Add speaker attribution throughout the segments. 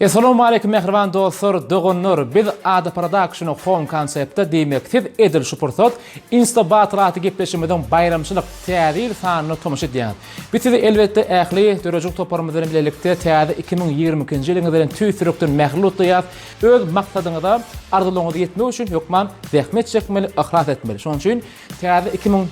Speaker 1: Essalawmaleýkum mähriban dostlar, doganlar! Biz Ada Production Home konseptde diýmek siz edil şu pursat Insta Battle atly gepleşigimiziň baýramçylyk Täze ýyl sanyna tomaşa edýäňiz. Biz sizi elbetde ähli döredijilik toparymyz bilen bilelikde täze 2022-nji ýylyňyz bilen tüýs ýürekden mähirli gutlaýas. Öz maksadyňyza, arzuwlaryňyza ýetmek üçin hökman zähmet çekmeli, yhlas etmeli. Şonuň üçin täze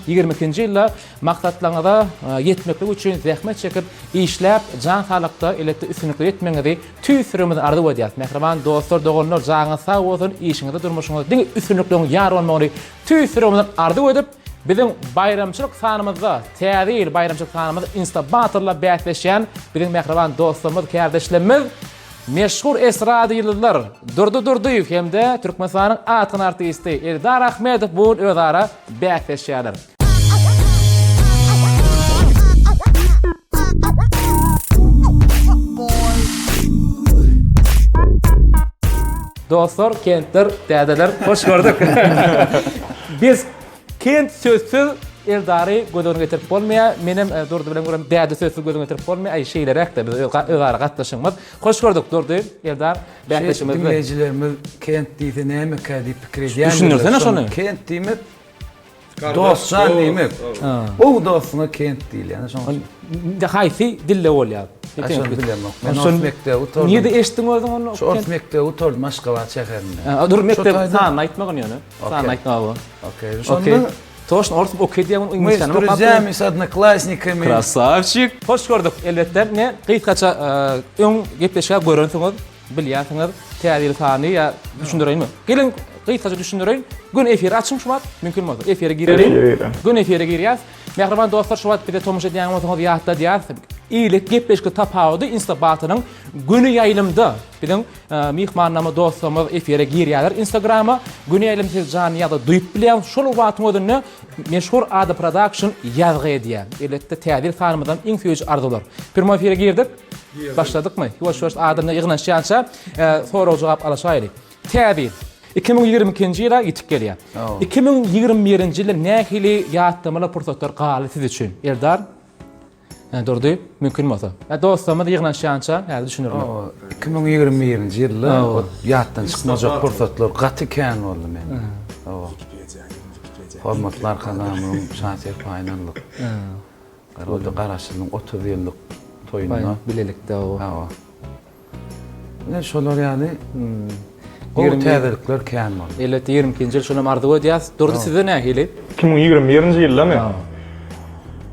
Speaker 1: 2022-nji ýylda maksatlaryňyza ýetmeklik üçin zähmet çekip, işläp, jan saglykda elbetde üstünlikler etmegiňizi tüýs ýüregimizden arzuw edýäris. Mähriban dostlar, doganlar, janyňyz sag bolsun, işiňizde, durmuşyňyzda diňe üstünlikleriň ýar bolmagyny tüýs ýüregimizden arzuw edip, biziň baýramçylyk sanymyzda, Täze ýyl baýramçylyk sanymyzda Insta Battle-da bäsleşýän biziň mähriban dostlarymyz, kärdeşlerimiz, Meşhur estrada ýyldyzlar Durdy Durdyýew hem-de Türkmenistanyň atgyn artisti Eldar Ahmedow bu gün özara bäsleşýärler. Dostlar, kentler, dädeler, hoş gördük. Biz Kent sözsüz Eldary göz öňüne getirip bolmaýar. Menem Durdy bilen görem däde sözsüz göz öňüne getirip bolmaýar. Aý şeýleräk-de biz özara gatnaşygymyz. Hoş gördük Durdy, Eldar bäsleşigimiz bilen.
Speaker 2: Diňleýjilerimiz kent diýse nämekä diýip pikir edýändirler.
Speaker 1: Düşündirsene şony.
Speaker 2: Kent diýmek dostjan diýmek. Gowy dostuňa kent diýilýär. Şonuň üçin.
Speaker 1: Haýsy dilde bolýar?
Speaker 2: Şony bilemok. Men ors mekdebi gutardym.
Speaker 1: Nirede eşitdiň özüň ony?
Speaker 2: Şu ors mekdebi gutardym Aşgabat şäherinde.
Speaker 1: Dur mekdep sanyny aýtmagyn ýöne. Sanyny aýtma.
Speaker 2: Okey. Şonda
Speaker 1: Toşno ors okey diýen
Speaker 2: iňlisçäni okap. Мы с друзьями, с одноклассниками.
Speaker 1: Krasavçik. Hoş gördük. Elbetde, ne gysgaça öň gepleşige görensiňiz, bilýänsiňiz. Täze ýyl sany ýa düşündireýinmi? Geliň gysgaça düşündireýin. Gün efiri açyň şu wagt, mümkin bolsa. Efire gireliň. Gün efire girýäs. Mähriban dostlar, şu wagt bize tomaşa edýän bolsaňyz ýatladýas. Ýylyk gepleşikde tapawudy Insta Batynyň göni ýaýlymda biziň Myhmanlarymyz, dostlarymyz efire girýärler Instagrama. Göni ýaýlym siz janly ýagdaýda duýup bilýäňiz. Şol wagtyň özünde meşhur Ada Production ýazgy edýär. Elbetde täze ýyl sanymyzdan iň süýji arzuwlar. Primoý efire girdik. Başladykmy? Ýuwaş-ýuwaş adamlar ýygnanyşýança sorag-jogap alyşaýly. Täze ýyl. 2022-nji ýyla ýetip gelýär. 2021-nji ýylda nähili ýatlamalar, pursatlar galdy siz üçin? Eldar? Durdy, mümkin bolsa. Dostlarymyz ýygnanyşýança häzir düşünerler.
Speaker 2: 2021-nji ýylda ýatdan çykmajak pursatlar gaty kän boldy mende. Hormatly Arkadagymyzyň şa serpaýyny aldyk. O-da Garaşsyzlygyň 30 ýyllyk toýunda.
Speaker 1: Bilelikde.
Speaker 2: Hawa. Ine şolar ýaly gowy täzelikler kän boldy.
Speaker 1: Elbetde 22-nji ýyl şonam arzuw edýäs. Durdy sizde nähili?
Speaker 3: 2021-nji ýyldamy?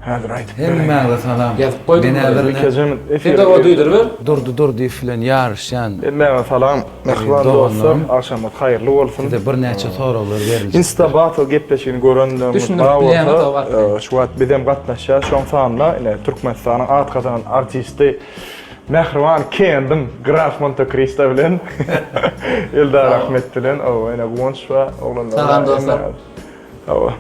Speaker 3: Häzir aýdyp bereýin.
Speaker 2: Hemmäňize salam.
Speaker 1: Ýazyp goýdum.
Speaker 2: Men häzir
Speaker 1: Sen de duýduryber.
Speaker 2: Durdy Durdyýew bilen ýaryşýan.
Speaker 3: Hemmäňize salam. Mähriban dostlar, agşamyňyz haýyrly bolsun.
Speaker 2: Size birnäçe soraglar beriljek.
Speaker 3: Insta Battle gepleşigini görenleriňiz bar bolsa, şu wagt bizem gatnaşýas şoň sanyna. Ine Türkmenistanyň at gazanan artisti Mähriban kendim Graf Monte Kristo bilen Eldar Ahmet bilen owa ene Guwanç we oglanlar.
Speaker 1: Salam dostlar.
Speaker 3: Hawa.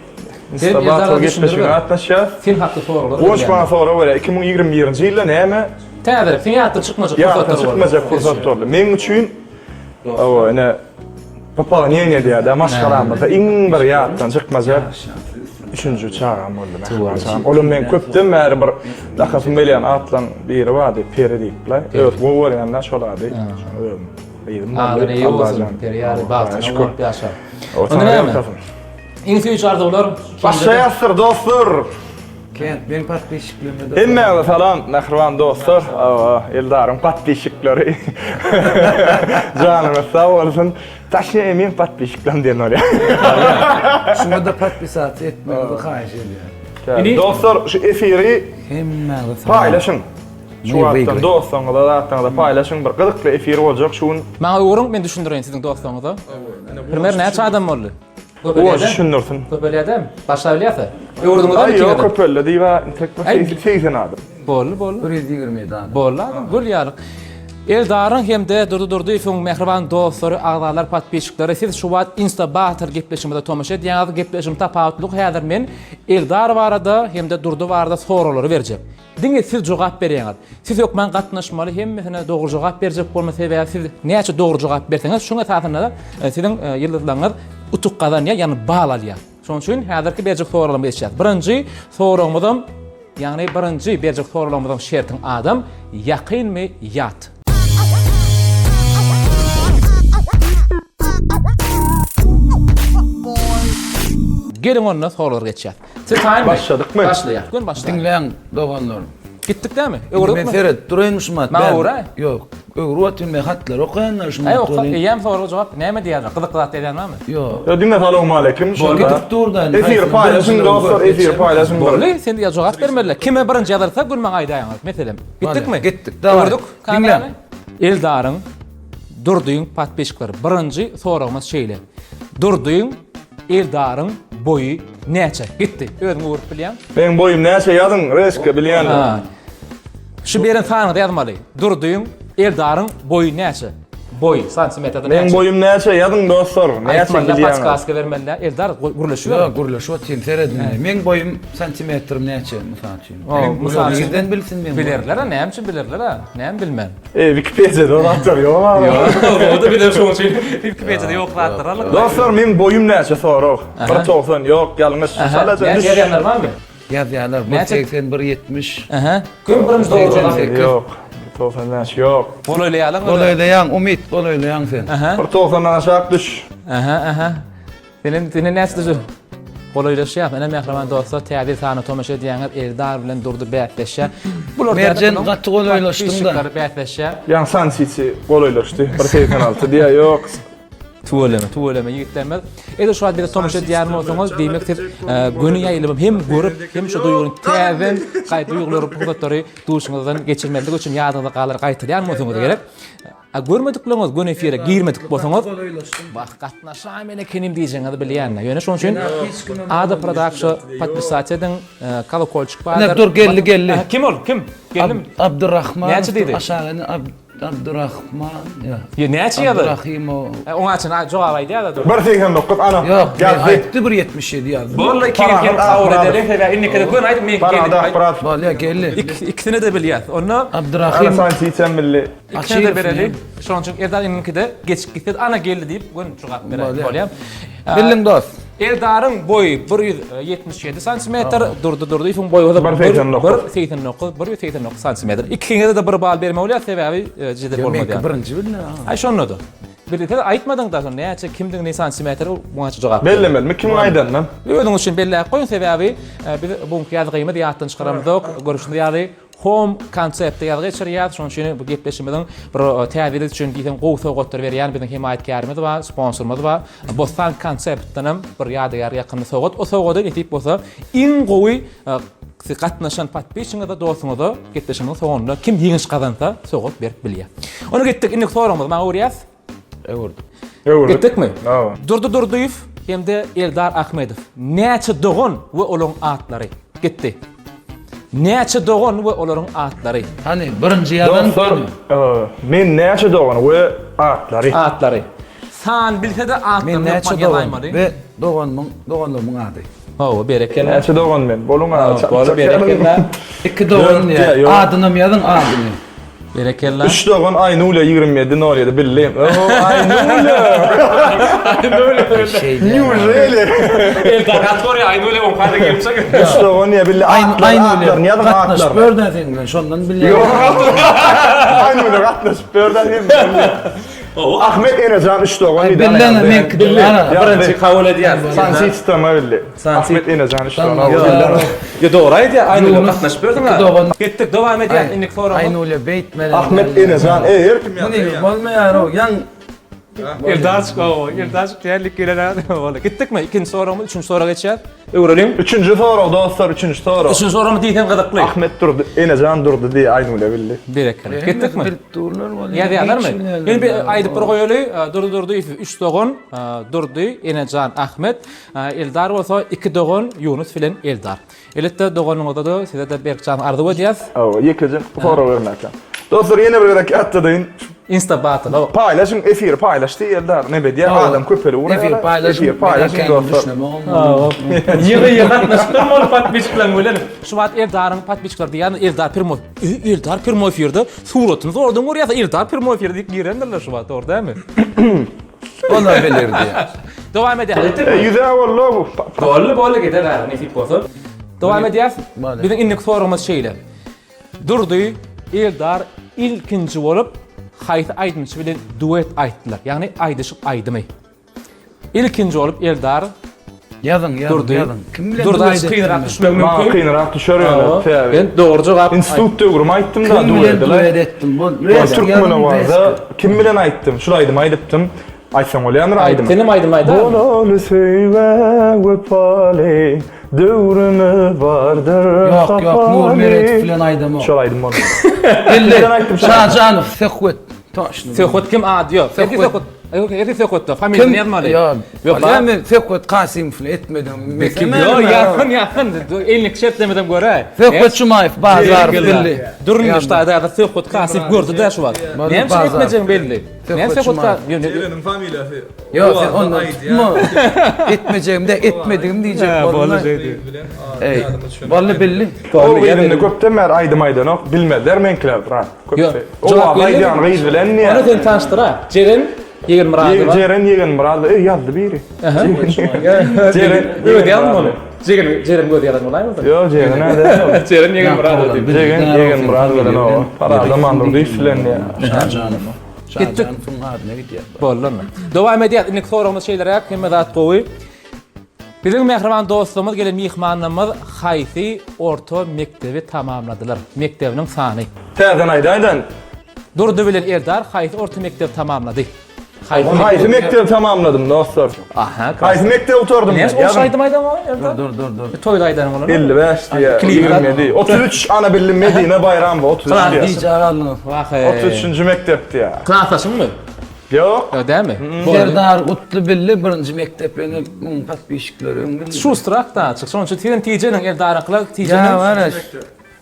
Speaker 3: Sen Eldar gepleşige gatnaşýas.
Speaker 1: Sen hakda soraglar.
Speaker 3: Guwanç maňa sorag berýär. 2021-nji ýylda näme?
Speaker 1: Täzelik, sen ýatdan çykmajak pursatlar
Speaker 3: boldy. Ýatdan çykmajak pursat boldy. Meň üçin hawa ene Popołneniýe diýýär-de, maşgalamyzda iň bir ýatdan çykmajak üçünji çagam boldy, mähriban çagam. Olam meň köpden bäri bir dakasym gelýän atlaryň biri bardy, Peri diýip-le. Öz gowy görýän-de şol ady. Şony özüm gyzym boldy.
Speaker 1: Adyna eýe bolsun, Peri ýaly bagtyna bolup ýaşa. Onda näme? Iň süýji arzuwlar.
Speaker 3: Başlaýasdyr, dostlar!
Speaker 2: Kent, meň podpisçiklerime-de
Speaker 3: Hemmäňize salam, mähriban dostlar. Hawa, Eldaryň podpisçikleri. Janyňyz sag bolsun. Taşne meň podpisçiklerim diýen bolýar.
Speaker 2: Şuňa-da podpisasiýa etmegiňizi haýyş edýän.
Speaker 1: Ini
Speaker 3: Dostlar, şu efiri
Speaker 2: Hemmäňize salam.
Speaker 3: paýlaşyň. Şu wagtdan dostlaryňyza, zatlaryňyza paýlaşyň. Bir gyzykly efir boljak şu gün.
Speaker 1: Maňa öwrüň, men düşündireýin siziň dostlaryňyza. Primer näçe adam boldy?
Speaker 3: Guwanç düşündirsin.
Speaker 1: Köpelýädämi? Başlabilýäsä? Öwrüdiňizmi
Speaker 3: Aý ýok
Speaker 1: ikiňizem?
Speaker 3: köpeldi diýibä intek bir 80 adam.
Speaker 1: Boldy boldy.
Speaker 2: 127 adam.
Speaker 1: Boldy adam gül ýaly. Eldaryň hem-de Durdy Durdyýewiň mähriban dostlary, agzalar, podpisçikleri siz şu wagt Insta Battle gepleşigimize tomaşa edýäňiz. Gepleşigiň tapawutlygy häzir men Eldar barada hem-de Durdy barada soraglary berjek. Diňe siz jogap berýäňiz. Siz hökman gatnaşmaly hemmesine dogry jogap berjek bolma sebäbi siz näçe dogry jogap berseňiz şuň esasynda siziň ýyldyzlaryňyz. utuk gazanýar, ýagny bal alýar. Şonuň üçin häzirki berjek soraglarymyza geçýäris. Birinji soragymyzam, ýagny birinji berjek soraglarymyzyň şertiň adam ýakynmy, ýat? Geliň onda soraglara geçýäris. Siz taýynmy?
Speaker 3: Başladykmy?
Speaker 1: Başlaýas. Göni başlaýas.
Speaker 2: Diňläň doganlar.
Speaker 1: Gitdik dämi? Öwrüpmi?
Speaker 2: Men seret duraýyn şu mat.
Speaker 1: Maňa öwräý.
Speaker 2: Ýok. Öwrüp otyryn men hatlary okaýanlar şu
Speaker 1: mat. Oka, eýýäm soraga jogap näme diýýärler? Gyzykly zat diýýän barmy?
Speaker 2: Ýok.
Speaker 3: Ýok, diňe salowmaleýkim.
Speaker 2: Bol gidip dur da.
Speaker 3: Efir paýlaşyň dostlar, efir paýlaşyň.
Speaker 1: Boldy, sen ýa jogap bermeliler. Kime birinji ýazarsa gün maňa aýdaýaňyz. Meselem. Gitdikmi?
Speaker 2: Gitdik. Daway.
Speaker 1: Öwürdik kamerany. Eldaryň Durdyň podpisçikleri. Birinji soragymyz şeýle. Durdyň Eldaryň boýy näçe? Gitdi. Özüň öwürip bilýäň.
Speaker 3: Meň boýum näçe ýazyň, reska bilýänler.
Speaker 1: Şu beren sanyňyzy ýazmaly. Durdyň, Eldaryň boýy näçe? Boý, santimetrde näçe?
Speaker 3: Meň boýum näçe ýazyň dostlar, näçe
Speaker 1: Aýtmaly,
Speaker 3: bilýäňiz?
Speaker 1: podskaska bermeli. Eldar gürleşiber.
Speaker 2: Ýok, gürleşip otyryn, serediň. Meň boýum santimetrim näçe, mysal üçin?
Speaker 1: Mysal üçin.
Speaker 2: Nirden bilsin meň boýumy?
Speaker 1: Bilerler-a, näme üçin bilerler-a? Näme bilmän?
Speaker 3: E, Wikipediýada o zatlar ýok aga.
Speaker 1: Ýok, o-da biler şoň üçin. Wikipediýada ýok zatlar alyk.
Speaker 3: Dostlar, meň boýum näçe sorag? 1.90 ýok, ýalňyş. Çalaja
Speaker 1: Näçe
Speaker 3: düş.
Speaker 1: ýazýanlar barmy?
Speaker 2: Ýazýarlar,
Speaker 1: Näçe?
Speaker 2: 1.80, 1.70.
Speaker 1: Aha. Kim birinji dogry jogap?
Speaker 2: 88.
Speaker 3: Ýok. 95 ýok.
Speaker 1: Golaýlaýalyň.
Speaker 2: Golaýlaýaň, Umyt, golaýlaýaň sen.
Speaker 1: Aha.
Speaker 3: 1.90-dan aşak düş.
Speaker 1: Aha, aha. Senem sene näçe düşür? Golaýlaşýar. Ene mähriban dostlar, täze sana tomaşa edýäňiz. Eldar bilen Durdy bäsleşýär. Bular
Speaker 2: Merjen gaty golaýlaşdyň da.
Speaker 1: Bäsleşýär.
Speaker 3: Ýaň San Siti golaýlaşdy. 1.86 diýýär, ýok.
Speaker 1: Tüweleme, tüweleme ýigitlerimiz. Eger şu wagt bize tomaşa edýän bolsaňyz, diýmek siz göni ýaýlymy hem görüp, hem şu duýgyny täzeden gaý duýgulary, pursatlary duşuňyzdan geçirmezlik üçin ýadyňyzda galar gaýtalýan bolsaňyz gerek. A görmedikleriňiz göni efire girmedik bolsaňyz, wah gatnaşaýmaly ekenim diýjegiňizi bilýän. Ýöne şonuň üçin Ada Production podpisat ediň, kolokolçik bardyr.
Speaker 2: Dur geldi geldi.
Speaker 1: Kim ol? Kim? Geldimi?
Speaker 2: Abdurrahman.
Speaker 1: Näçe diýdi?
Speaker 2: Aşagyny Abdurrahman.
Speaker 1: Ýa näçe ýazdy?
Speaker 2: Abdurrahimow.
Speaker 1: Oňa çyn jogap aýdýar-da dur.
Speaker 3: 1.89 ana.
Speaker 2: Ýok,
Speaker 3: ýazdy.
Speaker 2: Aýtdy 1.77 ýazdy.
Speaker 1: Boldy ikiňiz hem kabul edeliň sebäbi indikide göni aýdyp meňki geldi.
Speaker 3: Paradak brat.
Speaker 2: Bolýa geldi.
Speaker 1: Ikisini-de bilýäs. Onda
Speaker 2: Abdurrahim.
Speaker 3: Ana Sançiçem bildi.
Speaker 1: Ikisine-de bereli. Şonuň üçin Eldar indikide geçip gitse ana geldi diýip göni jogap beräýeli. Bolýa.
Speaker 2: Bildiň dost.
Speaker 1: Eldaryň boýy 177 santimetr, Durdy Durdyýewiň boýy bolsa 1.89, 189 santimetr. Ikiňize-de bir bal bermek bolýar, sebäbi jedel bolmaz
Speaker 2: Meňki
Speaker 1: ýaly.
Speaker 2: birinji bildi.
Speaker 1: Aý şonda-da. Bilse aýtmadyň-da şony näçe kimdigini santimetr muňa jogap.
Speaker 3: Bellemelimi kimiň aýdanyny?
Speaker 1: Özüňiz üçin belläp goýuň, sebäbi biz bu günki ýazgymyzy ýatdan çykaramyzok. Görüşümiz ýaly Home konseptde ýazgy geçirýäs. Şonuň üçin bu gepleşigimiziň bir täze ýyl üçin diýseň gowy sowgatlary berýän biziň hemaýatkärimiz bar, sponsorymyz bar. Bossan konseptden hem bir ýadygär ýakymly sowgat. O sowgady nesip bolsa iň gowy gatnaşan podpisçiňize, dostuňyza gepleşigimiziň soňunda kim ýeňiş gazansa sowgat berip bilýär. Ony gitdik. Indiki soragymyz maňa öwürýäs.
Speaker 2: Öwürdik.
Speaker 3: Öwürdik.
Speaker 1: Gitdikmi?
Speaker 3: Hawa.
Speaker 1: Durdy Durdyýew hem-de Eldar Ahmedow näçe dogan we olaryň atlary? Gitdi. Näçe dogan we olaryň atlary?
Speaker 2: Hany, birinji ýazan
Speaker 3: Dostlar, men näçe dogan we atlary?
Speaker 1: Atlary. San bilse-de atlaryny
Speaker 2: Men näçe
Speaker 1: hökman
Speaker 2: dogan
Speaker 1: ýazaýmaly.
Speaker 2: we doganymyň, doganlarymyň ady.
Speaker 1: Hawa, berekella.
Speaker 3: Näçe dogan men? Boluň a.
Speaker 1: Bolup berekella.
Speaker 2: Iki dogan diýýär. Adynam ýazyň adyny.
Speaker 1: Berekella.
Speaker 3: Üç dogan Aýnulýa 27 07 bildim. Oo Aýnulýa.
Speaker 1: Aýnulýa.
Speaker 3: Neujeli?
Speaker 1: Eldar gaty görýär Aýnulýa oň kada gelip çyk.
Speaker 3: Üç dogan diýe bildi. Aýnulýa ýazyň
Speaker 2: Gatnaşyp börden seň bilen şondan bilýän.
Speaker 3: Ýok. Aýnulýa gatnaşyp börden hem. Ahmet Enejan üç dogan diýdi.
Speaker 2: Bildi meňki
Speaker 1: Birinji kabul edýär.
Speaker 3: Sansi çytama bildi. Ahmet Enejan üç dogan.
Speaker 1: Ýa dogry aýdýar. Aýnulýa gatnaşyp bördüň ha. Gitdik dowam edýär indiki soragymyz.
Speaker 2: Aýnulýa beýtmeli.
Speaker 3: Ahmet Enejan e her kim
Speaker 2: ýazýar. Muny bolmaýar o ýaň.
Speaker 1: Eldarçyk o Eldarçyk diýerlik gelen adam boldy. Gitdikmi? Ikinji soragymyz, üçünji soraga geçýäs. Öwreliň.
Speaker 3: Üçünji sorag dostlar, üçünji sorag.
Speaker 1: Üçünji soragymyz diýseň gyzykly.
Speaker 3: Ahmet Durdy, Enejan Durdy diýip Aýnulýa bildi.
Speaker 1: Berekella. Gitdikmi?
Speaker 2: Bilip durlar bolýar.
Speaker 1: Ýazýarlarmy? Ýene bir aýdyp bir goýaly. Durdy Durdyýew üç dogan, Durdy, Enejan, Ahmet. Eldar bolsa iki dogan Ýunus bilen Eldar. Elbetde doganyňyza-da size-de berk jan arzuw edýäs.
Speaker 3: Hawa, ýekeje sorag bermäkä. Dostlar ýene bir gezek ýatladaýyn.
Speaker 1: Insta battle.
Speaker 3: Paýlaşyň efiri paýlaş diý Eldar. Neme edýär adam köpelip ugraýar.
Speaker 2: Efir paýlaşyň.
Speaker 3: Efir paýlaşyň dostlar.
Speaker 1: Ýygy ýygy gatnaşyp durmaly podpisçikleriň bilen. Şu wagt Eldaryň podpisçikleri diýýän Eldar Pirmow. Eldar Pirmow efirde suratyny zordan görýäs. Eldar Pirmow efirde diýip girendirler şu wagt dogry dälmi?
Speaker 2: Ola bilirdi.
Speaker 1: Dowam edýäs.
Speaker 3: Ýüze boldy bu.
Speaker 1: Boldy, boldy gider gaýry nesip bolsa. Dowam edýäs. Biziň indiki soragymyz şeýle. Durdy Eldar ilkinji bolup haýsy aýdymçy bilen duet aýtdylar? Ýagny aýdyşyk aýdymy. Ilkinji bolup Eldar
Speaker 2: Ýazyň, ýazyň,
Speaker 1: Durdy.
Speaker 2: ýazyň. Kim bilen
Speaker 1: Durdy
Speaker 2: duet
Speaker 1: aç kynrak
Speaker 2: etdim?
Speaker 1: düşmegi
Speaker 3: Maňa
Speaker 1: mümkin.
Speaker 3: kynrak düşer ýöne. Sebäbi
Speaker 1: Ben dogry jogap.
Speaker 3: Institut döwrüm aýtdym da
Speaker 2: Kim bilen
Speaker 3: duetler.
Speaker 2: duet etdim? Bu
Speaker 3: Türkmen owaza kim bilen aýtdym? Şul aýdymy aýdypdym. Aýtsaň bolýandyr aýdymy.
Speaker 1: Senem aýdym aýdar.
Speaker 3: Bolaly söýgä wepaly, döwrümiz bardyr
Speaker 2: Ýok, ýok, Nur Meredow bilen aýdamok.
Speaker 3: Şol aýdym boldy.
Speaker 2: Belli.
Speaker 3: Bilen aýtdym.
Speaker 2: Şajanow, Söhbet. Toşny.
Speaker 1: Söhbet kim ady ýok. Söhbet.
Speaker 2: Söhbet.
Speaker 1: Ýok, ýeri Söhbetde, familiýasyny ýazmaly.
Speaker 2: Ýok.
Speaker 1: Ýok,
Speaker 2: Ýa men Söhbet Kasymow bilen etmedim.
Speaker 1: Kim ýok, ýazsyn, ýazsyn. Elnik şertlemeden göräý.
Speaker 2: Söhbet Jumaýew, Bazarow belli.
Speaker 1: Durun ştaýda Söhbet Kasymow gördi-de şu wagt. Näme üçin etmejegiň belli. Näme Söhbet Kasymow?
Speaker 4: Jereniň familiýasy.
Speaker 2: Ýok, sen ondan tutma. Etmejegim-de etmedigim diýjek bolma. Eý, boldy belli.
Speaker 3: Ol gyz indi köpden bäri aýdym aýdanok, bilmezler meňkiler, brat. Köpüsi. Owaz aýdýan gyz bilen diýýär.
Speaker 1: Ony sen tanyşdyr-a. Jeren Ýegenmyradowa.
Speaker 3: Jeren Ýegenmyradowa. Eý, ýazdy biri.
Speaker 1: Jeren özi ýazdy ony. Jeren Jeren özi ýazan bolaýmasa?
Speaker 3: Ýok, Jeren özi ýazan.
Speaker 1: Jeren Ýegenmyradowa diýip.
Speaker 3: Jeren Ýegenmyradowa bilen o. Parada Mandurdyýew bilen diýýär.
Speaker 2: Şajanow. Şajanowyň adyna gidýär.
Speaker 1: Boldy onda. Dowam edýäs. Indiki soragymyz şeýleräk, hemme zat gowy. Biziň mähriban dostumyz gelen myhmanlarymyz haýsy orta mekdebi tamamladylar? Mekdebiniň sany.
Speaker 3: Täzeden aýdaýdan.
Speaker 1: Durdy bilen Eldar haýsy orta mekdebi tamamlady?
Speaker 3: Haýsy haýsy mekdebi tamamladym dostlar?
Speaker 1: Aha.
Speaker 3: Haýsy mekdebi gutardym?
Speaker 1: Näme goşgy aýdym aýdan o Eldar?
Speaker 2: Dur dur dur.
Speaker 1: Toýda aýdanyň bolar.
Speaker 3: 55 diýýär. 27. 33 ana bildim Medine Baýramowa 33 diýýär.
Speaker 2: Gijä galdyňyz.
Speaker 1: Wah.
Speaker 3: 33-nji mekdep diýýär.
Speaker 1: Klasdaşyňmy?
Speaker 3: Ýok.
Speaker 1: Ýok dälmi?
Speaker 2: Serdar Gutly bildi birinji mekdep ýöne muň podpisçikleri öň bildi.
Speaker 1: Şustrak da açyk. Şonuň üçin sizem tijeniň Eldaryňkylar tijeniň.
Speaker 2: Ýa bar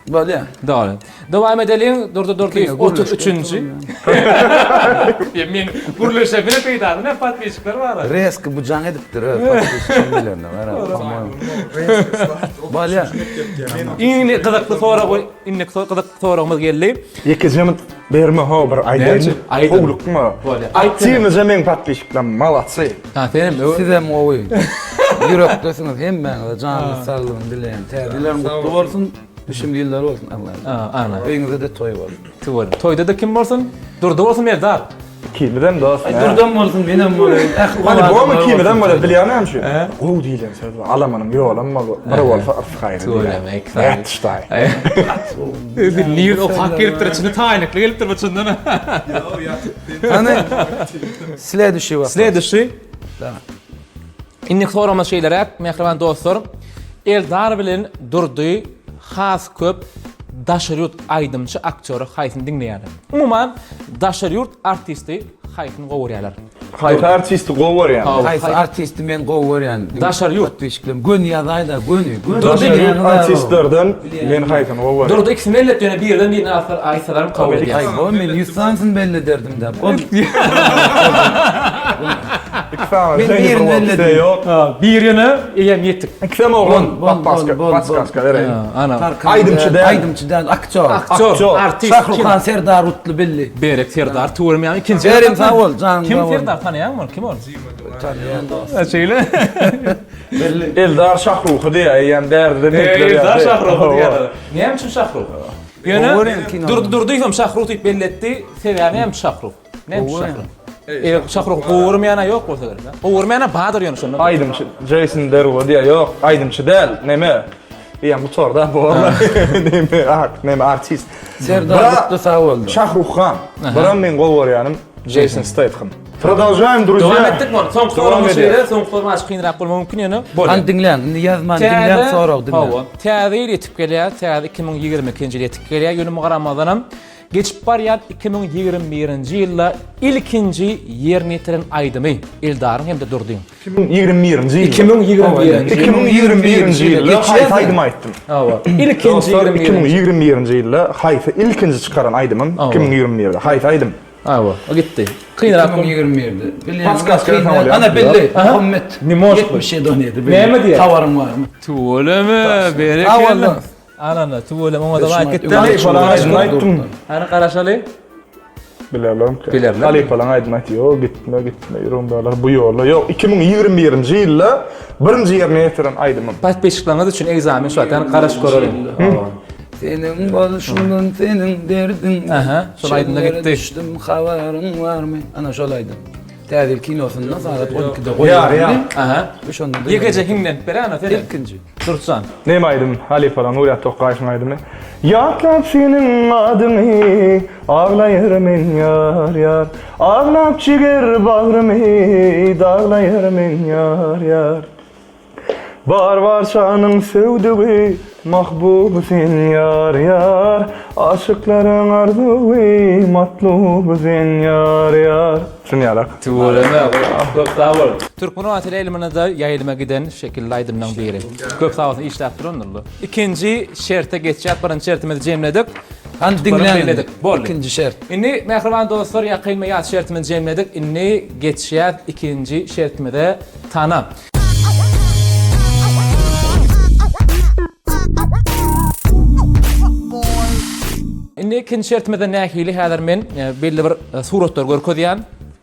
Speaker 2: Bolýa.
Speaker 1: Dogry. Dowam edeliň. Durdy Durdyýew 33-nji. Ýa men gürleşe bile peýdasy ne podpisçikler bar.
Speaker 2: Reski bu jaň edipdir öz podpisçigini bilerine bar. Bolýa.
Speaker 1: Iň gyzykly sorag indiki gyzykly soragymyz geldi.
Speaker 3: Ýekeje Berme ho bir aýdaýyn. Howlukma. Aktiwnyja meň podpisçiklerim malatsy.
Speaker 1: Ha senem öw.
Speaker 2: Sizem gowy. Ýürekdesiňiz hemmäňize janyňyz saglygyny dileýän. Täze ýyllaryň gutly bolsun. Düşümli ýyllar bolsun Alla.
Speaker 1: Ana.
Speaker 2: Öýüňizde-de toý bolsun.
Speaker 1: Tüweleme. Toýda-da kim bolsun? Durdy bolsun Merdar.
Speaker 3: Ikimizem dost.
Speaker 2: Aý Durdam bolsun menem bolaýyn. Ähli gowy
Speaker 3: Hany
Speaker 2: adamlar
Speaker 3: bormy ikimizem
Speaker 2: bolsun.
Speaker 3: bolýar bilýän näme üçin? Gowy diýlen söz bar. Alamanyň ýolam bol, bir bolsa yrsy gaýry diýýär.
Speaker 1: Tüweleme ikisi.
Speaker 3: Nätdi-ştaý.
Speaker 1: Nirde okap gelipdir içinde taýnykly gelipdir bu çyndan.
Speaker 2: Hany Sleduşi wapros.
Speaker 1: Sleduşi. Indiki soragymyz şeýleräk, mähriban dostlar. Eldar bilen Durdy has köp daşary ýurt aýdymçy aktýory haýsyny diňleýärler? Umuman, daşary ýurt artisti haýsyny gowy görýärler?
Speaker 3: Haýsy artisti gowy görýäň?
Speaker 2: Haýsy artisti men gowy görýän?
Speaker 1: Daşary ýurt.
Speaker 2: Podpisçiklerim göni ýazaýda, göni. Göni.
Speaker 3: Daşary ýurt artistlerden men haýsyny gowy görýän?
Speaker 1: Durdy ikisini belli etdi, ýöne birden birini aýtsalaram kabul edýär.
Speaker 2: Aý, bo, men 100 sanysyny belli ederdim-dä. Ol
Speaker 3: Iki sany.
Speaker 2: Men birini belledim.
Speaker 3: Ýok.
Speaker 1: Biri ýöne eýýäm ýetik.
Speaker 3: Ikisem oglan. Bak paskaska bereýin.
Speaker 1: Ana.
Speaker 3: Aýdymçy däl.
Speaker 2: Aýdymçy däl, aktýor.
Speaker 1: Aktýor, artist.
Speaker 2: Şahruhan Serdar Gutly belli.
Speaker 1: Berek Serdar tüweleme ýaňy ikinji.
Speaker 2: Berim sag bol, janyň
Speaker 1: Kim
Speaker 2: sag bol.
Speaker 1: Serdar tanaýaňmy ony? Kim ol?
Speaker 2: Tanaýan dost.
Speaker 1: Şeýle.
Speaker 2: Belli.
Speaker 3: Eldar Şahruhy diýýär, eýýäm bärde-de meňkiler
Speaker 1: Eldar
Speaker 3: ýazdy.
Speaker 1: Şahruhy diýýär. Näme üçin Şahruh? Ýöne Durdy Durdyýewem Şahruh diýip belli etdi. Sebäbi näme Şahruh? Näme üçin Şahruh? Eger Şahruh gowy görmeýän-ä ýok bolsa gerek. Gowy görmeýän-ä bardyr ýöne şonda.
Speaker 3: Aýdymçy Jason Derulo diýýär. Ýok, aýdymçy däl, neme? Diýýän gutarda borla. Neme, ak, neme artist.
Speaker 2: Serdar Gutly sag bol.
Speaker 3: Şahruh Han. Buram meň gowy görýänim Jason Statham. Prodolžaýem druzýa.
Speaker 1: Dowam etdik ony. Soňky soragymyz şeýle, soňky sorag azajyk kynrak bolmagy mümkin ýöne. Bolýar.
Speaker 2: Hany diňläň, indi ýazman diňläň sorag diňläň.
Speaker 1: Hawa, täze ýyl ýetip gelýär, täze 2022-nji ýyl ýetip gelýär. Ýöne muňa garamazdanam Geçip barýan 2021-nji ýylda ilkinji ýerine ýetiren aýdymy Eldaryň hem-de Durdyň.
Speaker 3: 2021-nji ýylda.
Speaker 1: 2021-nji
Speaker 3: 2021-nji ýylda haýsy aýdymy aýtdym?
Speaker 1: Hawa. Ilkinji
Speaker 3: 2021-nji ýylda haýsy ilkinji çykaran aýdymym 2021-de haýsy aýdym?
Speaker 1: Hawa, o gitdi. Kynrak
Speaker 2: 2021-de. Bilýän.
Speaker 3: Podskaska berseň bolýar.
Speaker 2: Ana belli. Muhammet.
Speaker 1: Ne может быть.
Speaker 2: 77 17.
Speaker 1: Näme diýýär?
Speaker 2: Habaryň barmy?
Speaker 1: Tüweleme, berekella. Anana, tüweleme oňa-da laýk gitdi.
Speaker 3: Halypalar aýdymyny aýtdym.
Speaker 1: Hany garaşaly.
Speaker 3: Bilerlermi?
Speaker 1: Bilerler.
Speaker 3: Halypalaň aýdymy aýtdy. Ýok, gitme, gitme, ýüregim daglar bu ýolda. Ýok, 2021-nji ýylda birinji ýerine ýetiren aýdymym.
Speaker 1: Podpisçikleriňiz üçin ekzamen şu wagt, ýani garaşyp göreliň.
Speaker 2: Seniň bolşuňdan, seniň derdiň.
Speaker 1: Aha, şol aýdymda gitdi.
Speaker 2: Düşdüm, habaryň barmy? Ana şol aýdym. Täze ýyl kinosynda sagat 12-de goýuldy.
Speaker 1: Aha.
Speaker 2: Şonda
Speaker 1: Ýekeje hiňlenip beräýene sen.
Speaker 2: Ilkinji.
Speaker 1: Dursun.
Speaker 3: Näme aýdym? Halypalar Nurýat Tokgaýewiň aýdymy. Ýatlap seniň adyňy, aglaýar men ýar ýar. Aglap jiger bagrymy, daglaýar men ýar ýar. Bar barçanyň söwdügi, mahbuby sen ýar ýar. Aşyklaryň arzuwy, matluby sen ýar ýar. Şuny ýalak.
Speaker 1: Tüweleme, köp sag bol. Türkmen oba teleýaýlymynda-da ýaýlyma giden şekilli aýdymlaryň biri. Köp sag bolsun işläp durandyr. Ikinji şerte geçýäs, birinji şertimizi jemledik.
Speaker 2: Hany diňläň indi.
Speaker 1: Boldy.
Speaker 2: Ikinji şert.
Speaker 1: Indi mähriban dostlar, ýakyn we ýat şertimizi jemledik. Indi geçýäs ikinji şertimize tana. Indi ikinji şertimizde nähili? Häzir men e, belli bir e, suratlar görkezýän.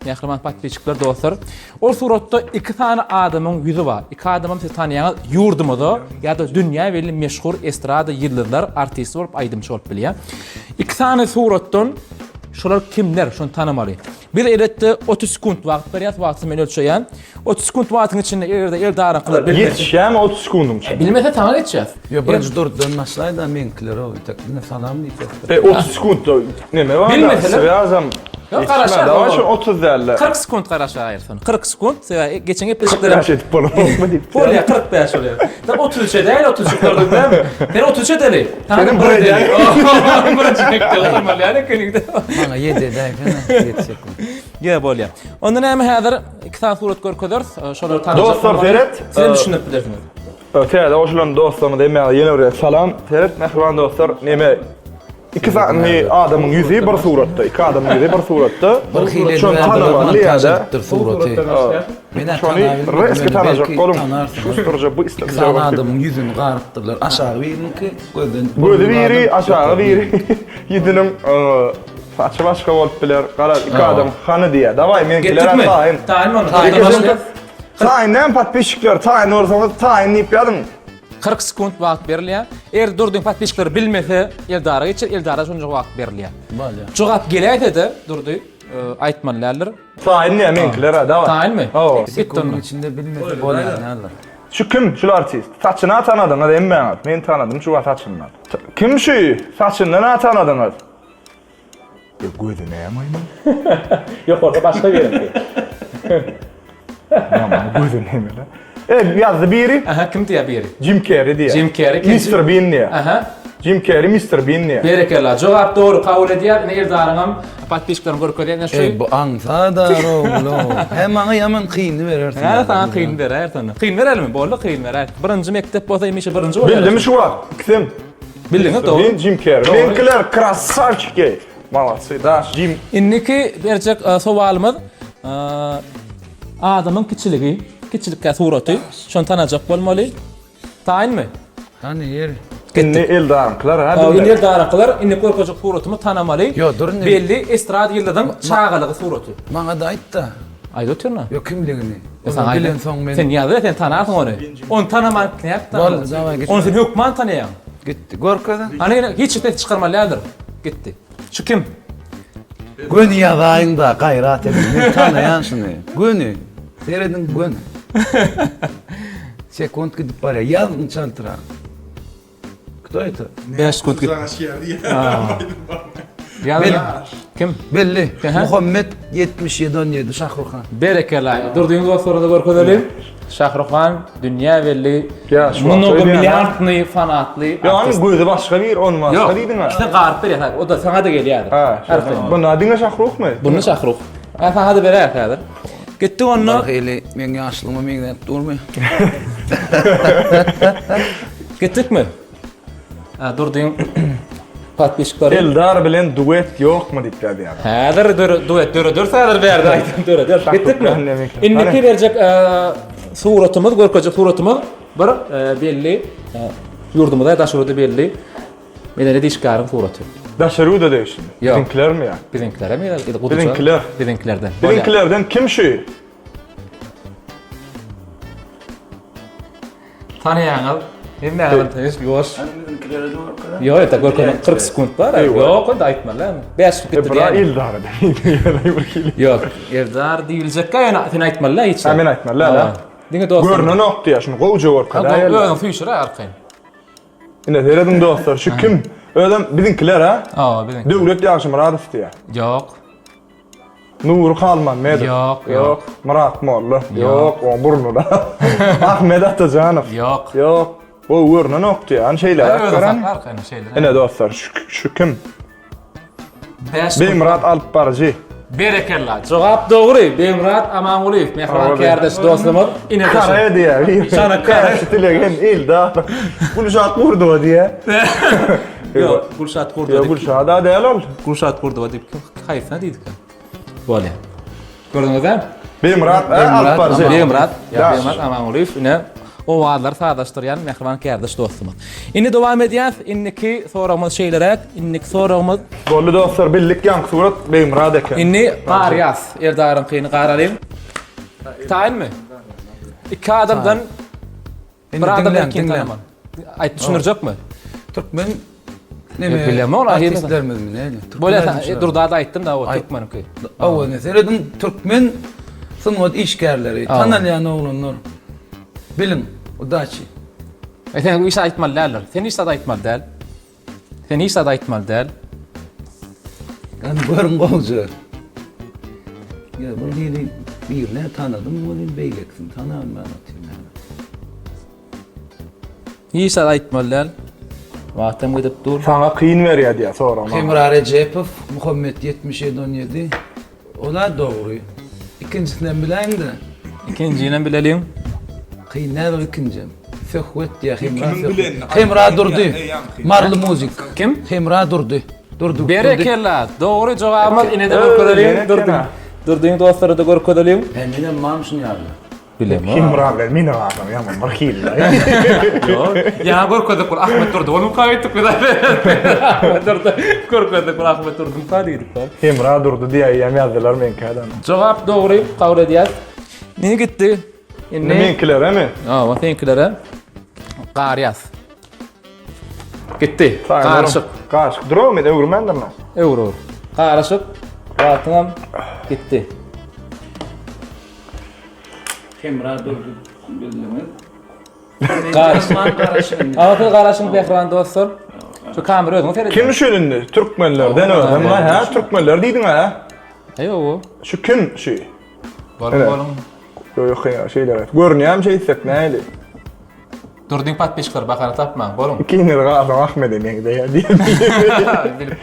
Speaker 1: Mähriban podpisçikler, dostlar. Ol suratda iki sany adamyň ýüzi bar. Iki adamam siz tanýaňyz, ýurdumyza ýa-da dünýä belli meşhur estrada ýyldyzlar, artisti bolup, aýdymçy bolup bilýär. Iki sany suratdan şolar kimler, şony tanamaly. Biz elbetde 30 sekunt wagt berýäs, wagty men ölçeýän. 30 sekunt wagtyň içinde eger-de Eldaryňkylar bilmese,
Speaker 3: Ýetişýärmi 30 sekundyň içinde?
Speaker 1: bilmese saňa geçýäs.
Speaker 2: Ýok, birinji Durdydan başlaý-da, meňkiler o tek indi salam diýip.
Speaker 3: E 30 sekuntda neme bar?
Speaker 1: Bilmeseler-
Speaker 3: Swýazam.
Speaker 1: Ýok, garaşar,
Speaker 3: Dawa
Speaker 1: olar.
Speaker 3: şu 30 dälde.
Speaker 1: 40 sekunt garaşaýyrsyn. 40 sekunt, sebäbi geçen gepleşikde
Speaker 3: 45 edip bolanokmy diýip.
Speaker 1: Bolýar, 45 bolýar. Sen 33 edäýeli, 33 gördüň dämi? Sen 33 edeli.
Speaker 3: Seniň bir edäý.
Speaker 1: Birinji mekdep oturmaly ýaly ekeniňde.
Speaker 2: Maňa 7 edäýsene, ýetjek.
Speaker 1: Ýa bolýar. Onda näme häzir iki sany surat görkezeris. Şolary tanajak.
Speaker 3: Dostlar seret.
Speaker 1: Siz hem düşünip bilersiňiz.
Speaker 3: Täze goşulan dostlarymyza hemmäňize ýene bir gezek salam. Seret mähriban dostlar, neme Iki sany adamyň ýüzi bir suratda, iki adamyň ýüzi bir suratda.
Speaker 2: Bir hili
Speaker 3: Şony tanamaly ýa-da
Speaker 2: suraty.
Speaker 3: Şony reski tanajak boluň. Şusturja bu
Speaker 2: İki sany adamyň ýüzüni garypdyrlar. Aşagy biriniňki, gözden
Speaker 3: Gözi biri, aşagy biri. Ýüzüniň saçy başga bolup biler. Garaz iki adam hany diýýär. Dawaý meňkiler taýyn.
Speaker 1: Taýyn bolun.
Speaker 3: Taýyn näme podpisçikler taýyn bolsaňyz taýyn diýip ýazyň.
Speaker 1: 40 sekunt wagt berilýär. Eger Durdyň podpisçikleri bilmese Eldara geçer, Eldara şonça wagt berilýär.
Speaker 2: Bolýar.
Speaker 1: Jogap geläýse-de Durdy aýtmaly däldir.
Speaker 3: Taýyn diýýär meňkiler-ä dawaý.
Speaker 1: Taýynmy?
Speaker 3: Hawa.
Speaker 2: Sekundyň içinde bilmese bolýar näler.
Speaker 3: Şu kim şul artist? Saçyna tanadyňyz hemmäňiz. Men tanadym şu saçyndan. Kim şu? Saçyndan-a tanadyňyz. E gözi näme aýmyň?
Speaker 1: Ýokarda başga biriňki.
Speaker 3: Näme gözi näme? E ýazdy biri.
Speaker 1: Aha kim diýýär biri?
Speaker 3: Jim Kerri diýýär.
Speaker 1: Jim Kerri.
Speaker 3: Mr. Bean diýýär.
Speaker 1: Aha.
Speaker 3: Jim Kerri Mr. Bean diýýär.
Speaker 1: Berekella. Jogap dogry kabul edýär. Ine Eldaryňam podpisçiklerini görkezýär. Ine şu.
Speaker 2: Ey bu aňsada rowlo. He maňa ýaman kyny berersiň.
Speaker 1: Hä saňa kyn beräýer sonda. Kyn berelimi? Boldy kyn beräýer. Birinji mekdep bolsa hemişe birinji bolýar.
Speaker 3: Bildim şu wagt. Ikisem.
Speaker 1: Bildiňiz dogry.
Speaker 3: Men Jim Kerri. Meňkiler krassawçiki. Malatsy daş Jim.
Speaker 1: Indiki berjek e, sowalymyz e, adamyň kiçiligi, kiçilikkä suraty. Şony tanajak bolmaly. Taýynmy?
Speaker 2: Hany ýeri.
Speaker 3: Indi Eldaryňkylar ha
Speaker 1: Indi
Speaker 3: bilmeli.
Speaker 1: Eldaryňkylar indi görkezjek suratymy tanamaly.
Speaker 2: Ýo, dur indi.
Speaker 1: Belli estrada ýyldyzyň çagalygy suraty.
Speaker 2: Maňa-da aýt-da.
Speaker 1: Aýt otyryn-a.
Speaker 2: Ýo kimligini.
Speaker 1: E, saňa aýdyn.
Speaker 2: Bilensoň men.
Speaker 1: Sen ýaz sen tanarsyň ony. Ony tanaman nädip tanarsyň?
Speaker 2: Boldy, daway git.
Speaker 1: Ony sen hökman tanaýaň.
Speaker 2: Gitdi. Görkez.
Speaker 1: Hany ýene hiç ses çykarmaly däldir. Gitdi. Şu kim?
Speaker 2: Göni ýazaýyň-da, gaýrat ediň. Men tanaýan şuny. Göni. Serediň göni. Sekunt gidip barýar. Ýazyň çaltrak. Kto это?
Speaker 1: 5 sekunt git. Ýazyň. Kim?
Speaker 2: Belli. Muhammet 77 17 Şahruhan.
Speaker 1: Berekella. Durdyň dostlara-da görkezeliň. Şahruhan dünýä belli
Speaker 3: Ýa, şu wagt
Speaker 1: mnogo
Speaker 3: öýdýän, ha?
Speaker 1: milliardny fanatly
Speaker 3: Ýa
Speaker 1: artist.
Speaker 3: onuň gözi başga bir, ony başga
Speaker 1: Ýok,
Speaker 3: diýdiň ha.
Speaker 1: ikisini garyp berýär häzir. O-da saňa-da gelýär häzir.
Speaker 3: Ha,
Speaker 1: Her sene.
Speaker 3: Bunda diňe Şahruhmy?
Speaker 1: Bunda Şahruh. Ha, saňa-da berer häzir. Gitdik onda.
Speaker 2: Bir hili meň ýaşlygyma meňzäp durmy?
Speaker 1: Gitdikmi? Ha, Durdyň podpisçikleri.
Speaker 3: Eldar bilen duet ýokmy diýip ýazýar.
Speaker 1: Häzir duet dörederis häzir bärde aýdym dörederis. Gitdikmi? Indiki berjek e, suratymyz, görkezjek suratymyz bir e, belli e, ýurdumyzda daşary ýurtda belli medeniýet işgäriniň suraty.
Speaker 3: Daşary ýurda degişli.
Speaker 1: Ýok.
Speaker 3: Biziňkilermi ýa?
Speaker 1: Biziňkilerem ýa guduça?
Speaker 3: Biziňkiler.
Speaker 1: Biziňkilerden.
Speaker 3: Biziňkilerden kim şu?
Speaker 1: Tanaýaňyz. Hemmäňiz tanyş, ýuwaş.
Speaker 2: Biziňkilere de görkezä.
Speaker 1: Ýok, ýa görkezmek 40 sekunt bar. Ýok, onda aýtmaly. 5 sekund
Speaker 3: E,
Speaker 1: gitdi
Speaker 3: bra
Speaker 1: diýýän.
Speaker 3: Eldar diýip bir hili.
Speaker 1: Ýok, Eldar diýiljekkä ýöne sen aýtmaly hiç.
Speaker 3: Ha, men aýtmaly, ha.
Speaker 1: Diňe dostlar.
Speaker 3: Görnenok diýýär, şuny gowja görkezä.
Speaker 1: Özüň süýşür arkaýyn.
Speaker 3: Ine serediň dostlar, şu kim? Özem biziňkiler ha?
Speaker 1: Hawa, biziňkiler.
Speaker 3: Döwlet Ýagşymyradow diýýär.
Speaker 1: Ýok.
Speaker 3: Nury Halmammedow.
Speaker 1: Ýok, ýok.
Speaker 3: Myrat Molla. Ýok, oň burnuda. Ahmet Atajanow.
Speaker 1: Ýok.
Speaker 3: Ýok. Gowy görnenok diýýär. Hany şeýleräk gören.
Speaker 1: Arkaýyn şeýle.
Speaker 3: Ine dostlar, şu, şu kim?
Speaker 1: 5
Speaker 3: Begmyrat alyp baryjy.
Speaker 1: Berekella. Jogap dogry. Begmyrat Amangulyýew, mähriban kärdeş dostumyz. Ine
Speaker 3: Kare diýýär.
Speaker 1: Sana kare.
Speaker 3: Tilegen Eldar. Gülşat Gurdowa diýýär.
Speaker 1: Ýok, Gülşat Gurdowa.
Speaker 3: Ýok, Gülşat-a däl ol.
Speaker 1: Gülşat Gurdowa diýip kim haýsyna diýdik? Bolýar. Gördüňiz-ä?
Speaker 3: Begmyrat alyp baryjy.
Speaker 1: Begmyrat, Begmyrat Amangulyýew ine owazlary sazlaşdyrýan mähriban kärdeş dostumyz. Indi dowam edýäs. Indiki soragymyz şeýleräk. Indiki soragymyz.
Speaker 3: Boldy dostlar, bildik ýaňky surat Begmyrat eken.
Speaker 1: Indi garýas. Eldaryňkyny garalyň. Taýynmy? Iki adamdan bir adam erkin tanaman. Aýt düşündirjekmi?
Speaker 2: Türkmen neme?
Speaker 1: Bilemok,
Speaker 2: artistlerimizmi näme?
Speaker 1: Bolýa, Durda da aýtdym da o türkmeniňki.
Speaker 2: Hawa, ne serediň türkmen sungat işgärleri, tanalýan oglanlar. Biliň, udaçi.
Speaker 1: E sen hiç aýtmaly däldir. Sen hiç zat aýtmaly däl. Sen hiç zat aýtmaly däl.
Speaker 2: Gany görüň gowja. Ýa bu hili birine tanadym welin beýlekisini tanalman otyryn.
Speaker 1: Hiç zat aýtmaly däl. Wagtam gidip dur.
Speaker 3: Saňa kyn berýär diýýär sorag.
Speaker 2: Hemra Rejepow, Muhammet 77 17. Ola dogry. Ikinjisinem biläýiň-de.
Speaker 1: Ikinjinem bileliň.
Speaker 2: Kyn däl ol ikinjem. Söhbet diýýär Hemra Söhbet. Hemra Durdy. Marly muzik.
Speaker 1: Kim?
Speaker 2: Hemra Durdy. Durdy.
Speaker 1: Berekella. Dogry jogabymyz ine-de görkezeliň. Durdy. Durdyň dostlary-da görkezeliň.
Speaker 2: He menem barmy şuny ýaly.
Speaker 1: Bilemok.
Speaker 3: Hemra bilen meniň adam ýaman bir hili.
Speaker 1: Ýok. Ýa görkezdik bir Ahmet Durdy. Onuň ka gitdik biz. Ahmet Durdy. Görkezdik bir Ahmet Durdy ka diýdik.
Speaker 3: Hemra Durdy diýäýem ýazdylar meňkä adam.
Speaker 1: Jogap dogry, kabul edýäs. Indi gitdi.
Speaker 3: Indi meňkileremi?
Speaker 1: Hawa, seňkilere. Garýas. Gitdi. Garyşyk.
Speaker 3: Garyşyk. Dur men öwürmändirmi?
Speaker 1: Öwür, öwür. Garyşyk. Wagtyňam gitdi.
Speaker 2: Hemra Durdy bildiňiz.
Speaker 1: Garaşyň. Awa siz garaşyň Behran dostlar. Şu kamera özüňiz seredin.
Speaker 3: Kim şu indi? Türkmenlerden özem la hä? Türkmenler diýdiň hä?
Speaker 1: Eý o.
Speaker 3: Şu kim şu?
Speaker 1: Boluň boluň.
Speaker 3: Ýok ýok ýa şeýle. Görünýärmi şeýtsek näli?
Speaker 1: Durdyň podpisçikleri bahana tapmaň boluň.
Speaker 3: Ikiňiz galsaň Ahmede meňzeýär diýen.
Speaker 1: Bilipdir.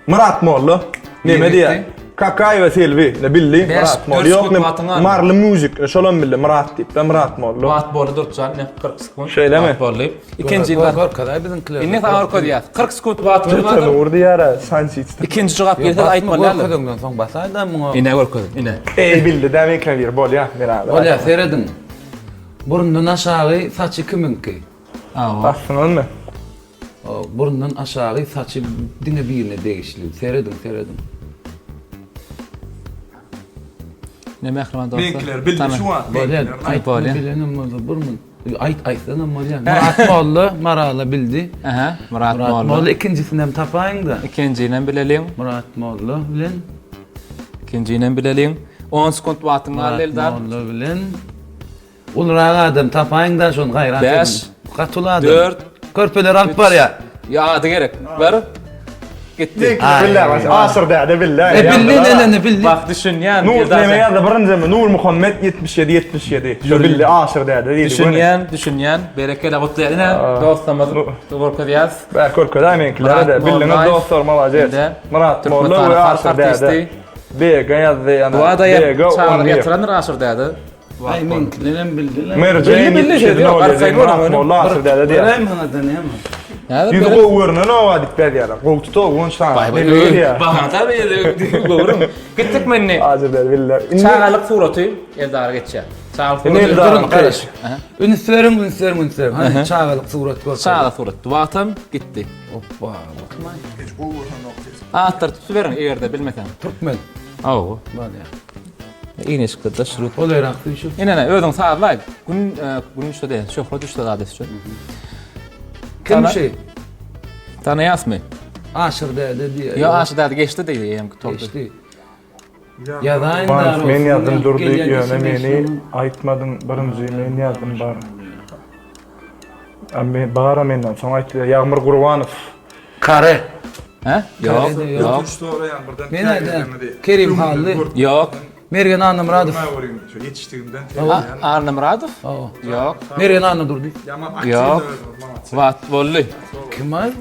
Speaker 3: Myrat molla neme diýýär? Kakaýewa Selbi, ne bildi? Myrat molla. Ýok, ne Marly Music, şolam bildi Myrat diýip, da Myrat molla.
Speaker 1: Wagt boldy Durtjan, ne 40 sekunt.
Speaker 3: Şeýlemi?
Speaker 1: Wagt boldy. Ikinji ýyl
Speaker 2: görkezäý biziňkileri.
Speaker 1: Indi saňa görkezýäs. 40 sekunt wagtymyz bar.
Speaker 3: Nur diýýär, Sançiç.
Speaker 1: Ikinji jogap gelse aýtmaly däl.
Speaker 2: Görkezeňden soň basaý-da muňa.
Speaker 1: Ine görkezin, ine.
Speaker 3: Eý bildi dä meňkine bir bolýa, men aly.
Speaker 2: Bolýa, serediň. Burundan aşagy saçy kimiňki?
Speaker 3: Basdyňyzmy?
Speaker 2: Burundan aşagy saçy diňe birine degişli. Serediň, serediň.
Speaker 1: Ne mähriban dostlar.
Speaker 3: Meňkiler bildi şu wagt.
Speaker 2: Bolýar. Aýtma bilenem bolsa burmun. Aýt aýtsanam bolýar. Myrat molla Marala bildi.
Speaker 1: Aha, Myrat molla.
Speaker 2: Myrat molla ikinjisinem tapaýyň-da.
Speaker 1: Ikinjinem bileliň.
Speaker 2: Myrat molla bilen.
Speaker 1: Ikinjinem bileliň. 10 sekunt wagtyň galdy Eldar.
Speaker 2: Myrat molla bilen. Ulurak adam tapaýyň-da şony gaýrat ediň.
Speaker 1: Bäş.
Speaker 2: Gaty uly adam.
Speaker 1: Dört.
Speaker 2: Körpeleri alyp barýar.
Speaker 1: Ýa ady gerek. Bir. Gitdi.
Speaker 3: Bille Aşyr däde bille.
Speaker 2: E bildi ne ne bildi.
Speaker 1: Bak düşünýän.
Speaker 3: Nur neme ýazdy birinjimi Nur Muhammet 77 77. Şu bildi Aşyr däde diýdi.
Speaker 1: Düşünýän, düşünýän. Berekella gutlaýan. Ine dostlarymyz görkezýäs.
Speaker 3: Bä görkezäý meňkilere-de. Bildiňiz dostlar malades. Myrat Molla we Aşyr däde. BG ýazdy ýana. BG
Speaker 1: Çagalar ýatyrandyr Aşyr däde.
Speaker 2: Aý meňkilerem bildiler.
Speaker 3: Merjen
Speaker 1: Bildi bildi
Speaker 3: ýetişedi
Speaker 1: ýok
Speaker 3: nol
Speaker 1: arkaýyn
Speaker 3: ýedi
Speaker 1: boluň
Speaker 3: Myrat
Speaker 1: onuň.
Speaker 3: Molla Aşyr däde diýýär.
Speaker 2: Göräý maňada näme.
Speaker 1: Häzir
Speaker 3: Ýüzi
Speaker 1: göreris.
Speaker 3: gowy görünenoga diýip ýazýarlar. Gowy tut ow onça
Speaker 1: Baý baý
Speaker 3: neme gelýär.
Speaker 1: Bahana tabi göwrüm. Gitdik mi indi?
Speaker 3: Aşyr däde bildiler. Indi
Speaker 1: Çagalyk suraty Eldara geçýär. Çagalyk
Speaker 3: Indi
Speaker 1: surat.
Speaker 3: Eldaryň
Speaker 2: Garaş. Üns beriň, üns beriň, üns beriň. Hany çagalyk surat görkeziň.
Speaker 1: Çaga surat. Wagtam gitdi.
Speaker 2: Hoppa, bakmaý.
Speaker 1: Atlar tutup beriň eger-de bilmeseň.
Speaker 2: Türkmen.
Speaker 1: Hawa.
Speaker 2: Bolýar.
Speaker 1: Iýne çykdy-da şurut.
Speaker 2: Golaýrak düşüp.
Speaker 1: Ine ine özüň sazlaý. Gün e, gün düşse de, şöhrat düşse zat etsin.
Speaker 2: Kim şu?
Speaker 1: Tanaýasmy?
Speaker 2: Aşyr däde diýýär.
Speaker 1: Ýa Aşyr däde geçdi diýdi, eýýäm gutardy.
Speaker 2: Geçdi. Ýazaýyn
Speaker 3: Bans men ýazdym Durdy ýöne meni aýtmadyň birinji men ýazdym bar. A men bara menden soň aýtdy Ýagmyr Gurbanow.
Speaker 2: Kare.
Speaker 1: Hä? Ýok, ýok.
Speaker 2: Men aýdýan. Kerim Hally.
Speaker 1: Ýok.
Speaker 2: Mergen Annamyradow.
Speaker 1: Annamyradow? Ýok.
Speaker 2: Mergen Annadurdy.
Speaker 1: Ýok. Wagt boldy.
Speaker 2: Kim aý?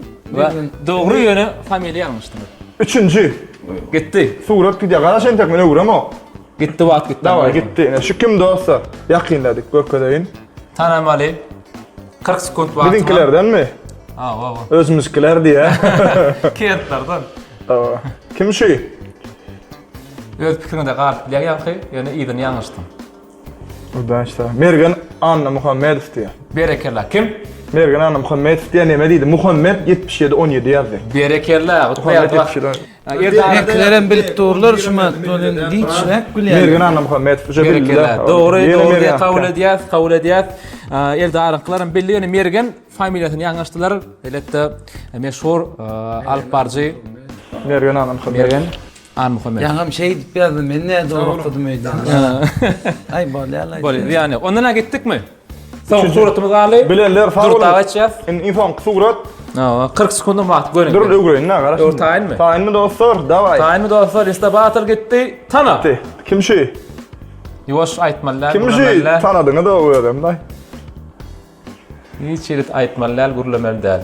Speaker 1: Dogry ýöne familiýa ýalňyşdyňyz.
Speaker 3: Üçünji.
Speaker 1: Gitdi.
Speaker 3: Surat gidýär. Garaş entek men öwremok.
Speaker 1: Gitdi wagt gitdi.
Speaker 3: Daway gitdi. Ine şu kim dostlar? Ýakynladyk görkezeýin.
Speaker 1: Tanamaly. 40 sekunt wagt.
Speaker 3: Biziňkilerdenmi?
Speaker 1: Hawa, hawa.
Speaker 3: Özümizkiler diýä.
Speaker 1: Kentlerden.
Speaker 3: Hawa. Kim şu?
Speaker 1: Öz pikiriňde galyp bilýäň ýaňky, ýöne yzyny ýalňyşdyň.
Speaker 3: Udaçda. Mergen Annamuhammedow diýýär.
Speaker 1: Berekella. Kim?
Speaker 3: Mergen Annamuhammedow diýýär, neme diýdi? Muhammet 77 17 ýazdy.
Speaker 1: Berekella.
Speaker 3: Muhammet 77.
Speaker 2: Meňkilerem bilip durlar şu matlaryny giçräk bilýär.
Speaker 3: Mergen Annamuhammedow şu bildi.
Speaker 1: Berekella. Dogry, dogry kabul edýäs, kabul edýäs. Eldaryňkylaram bildi, ýöne Mergen familiýasyny ýalňyşdylar. Elbetde meşhur alyp baryjy
Speaker 3: Mergen Annamuhammedow.
Speaker 1: Mergen Anmuhammet.
Speaker 2: Ýaňam şeýdip ýazdy, men nä dogry okadym öýdýän. Aý bolýar-laý.
Speaker 1: Bolýar. Ýani, onda nä gitdikmi? Soňky suratymyz galdy.
Speaker 3: Bilenler sag boluň.
Speaker 1: Dur geçýäs.
Speaker 3: Indi iň soňky surat.
Speaker 1: Hawa, 40 sekundam wagt görün.
Speaker 3: Dur öwreýin-dä, garaş.
Speaker 1: Dur taýynmy?
Speaker 3: Taýynmy dostlar? Daway.
Speaker 1: Taýynmy dostlar? Insta Battle gitdi. Tana.
Speaker 3: Gitdi. Kim şu?
Speaker 1: Ýuwaş aýtmaly däl.
Speaker 3: Kim şu? Tanadyňyz-a özem-daý.
Speaker 1: Hiç hili aýtmaly däl, gürlemeli däl.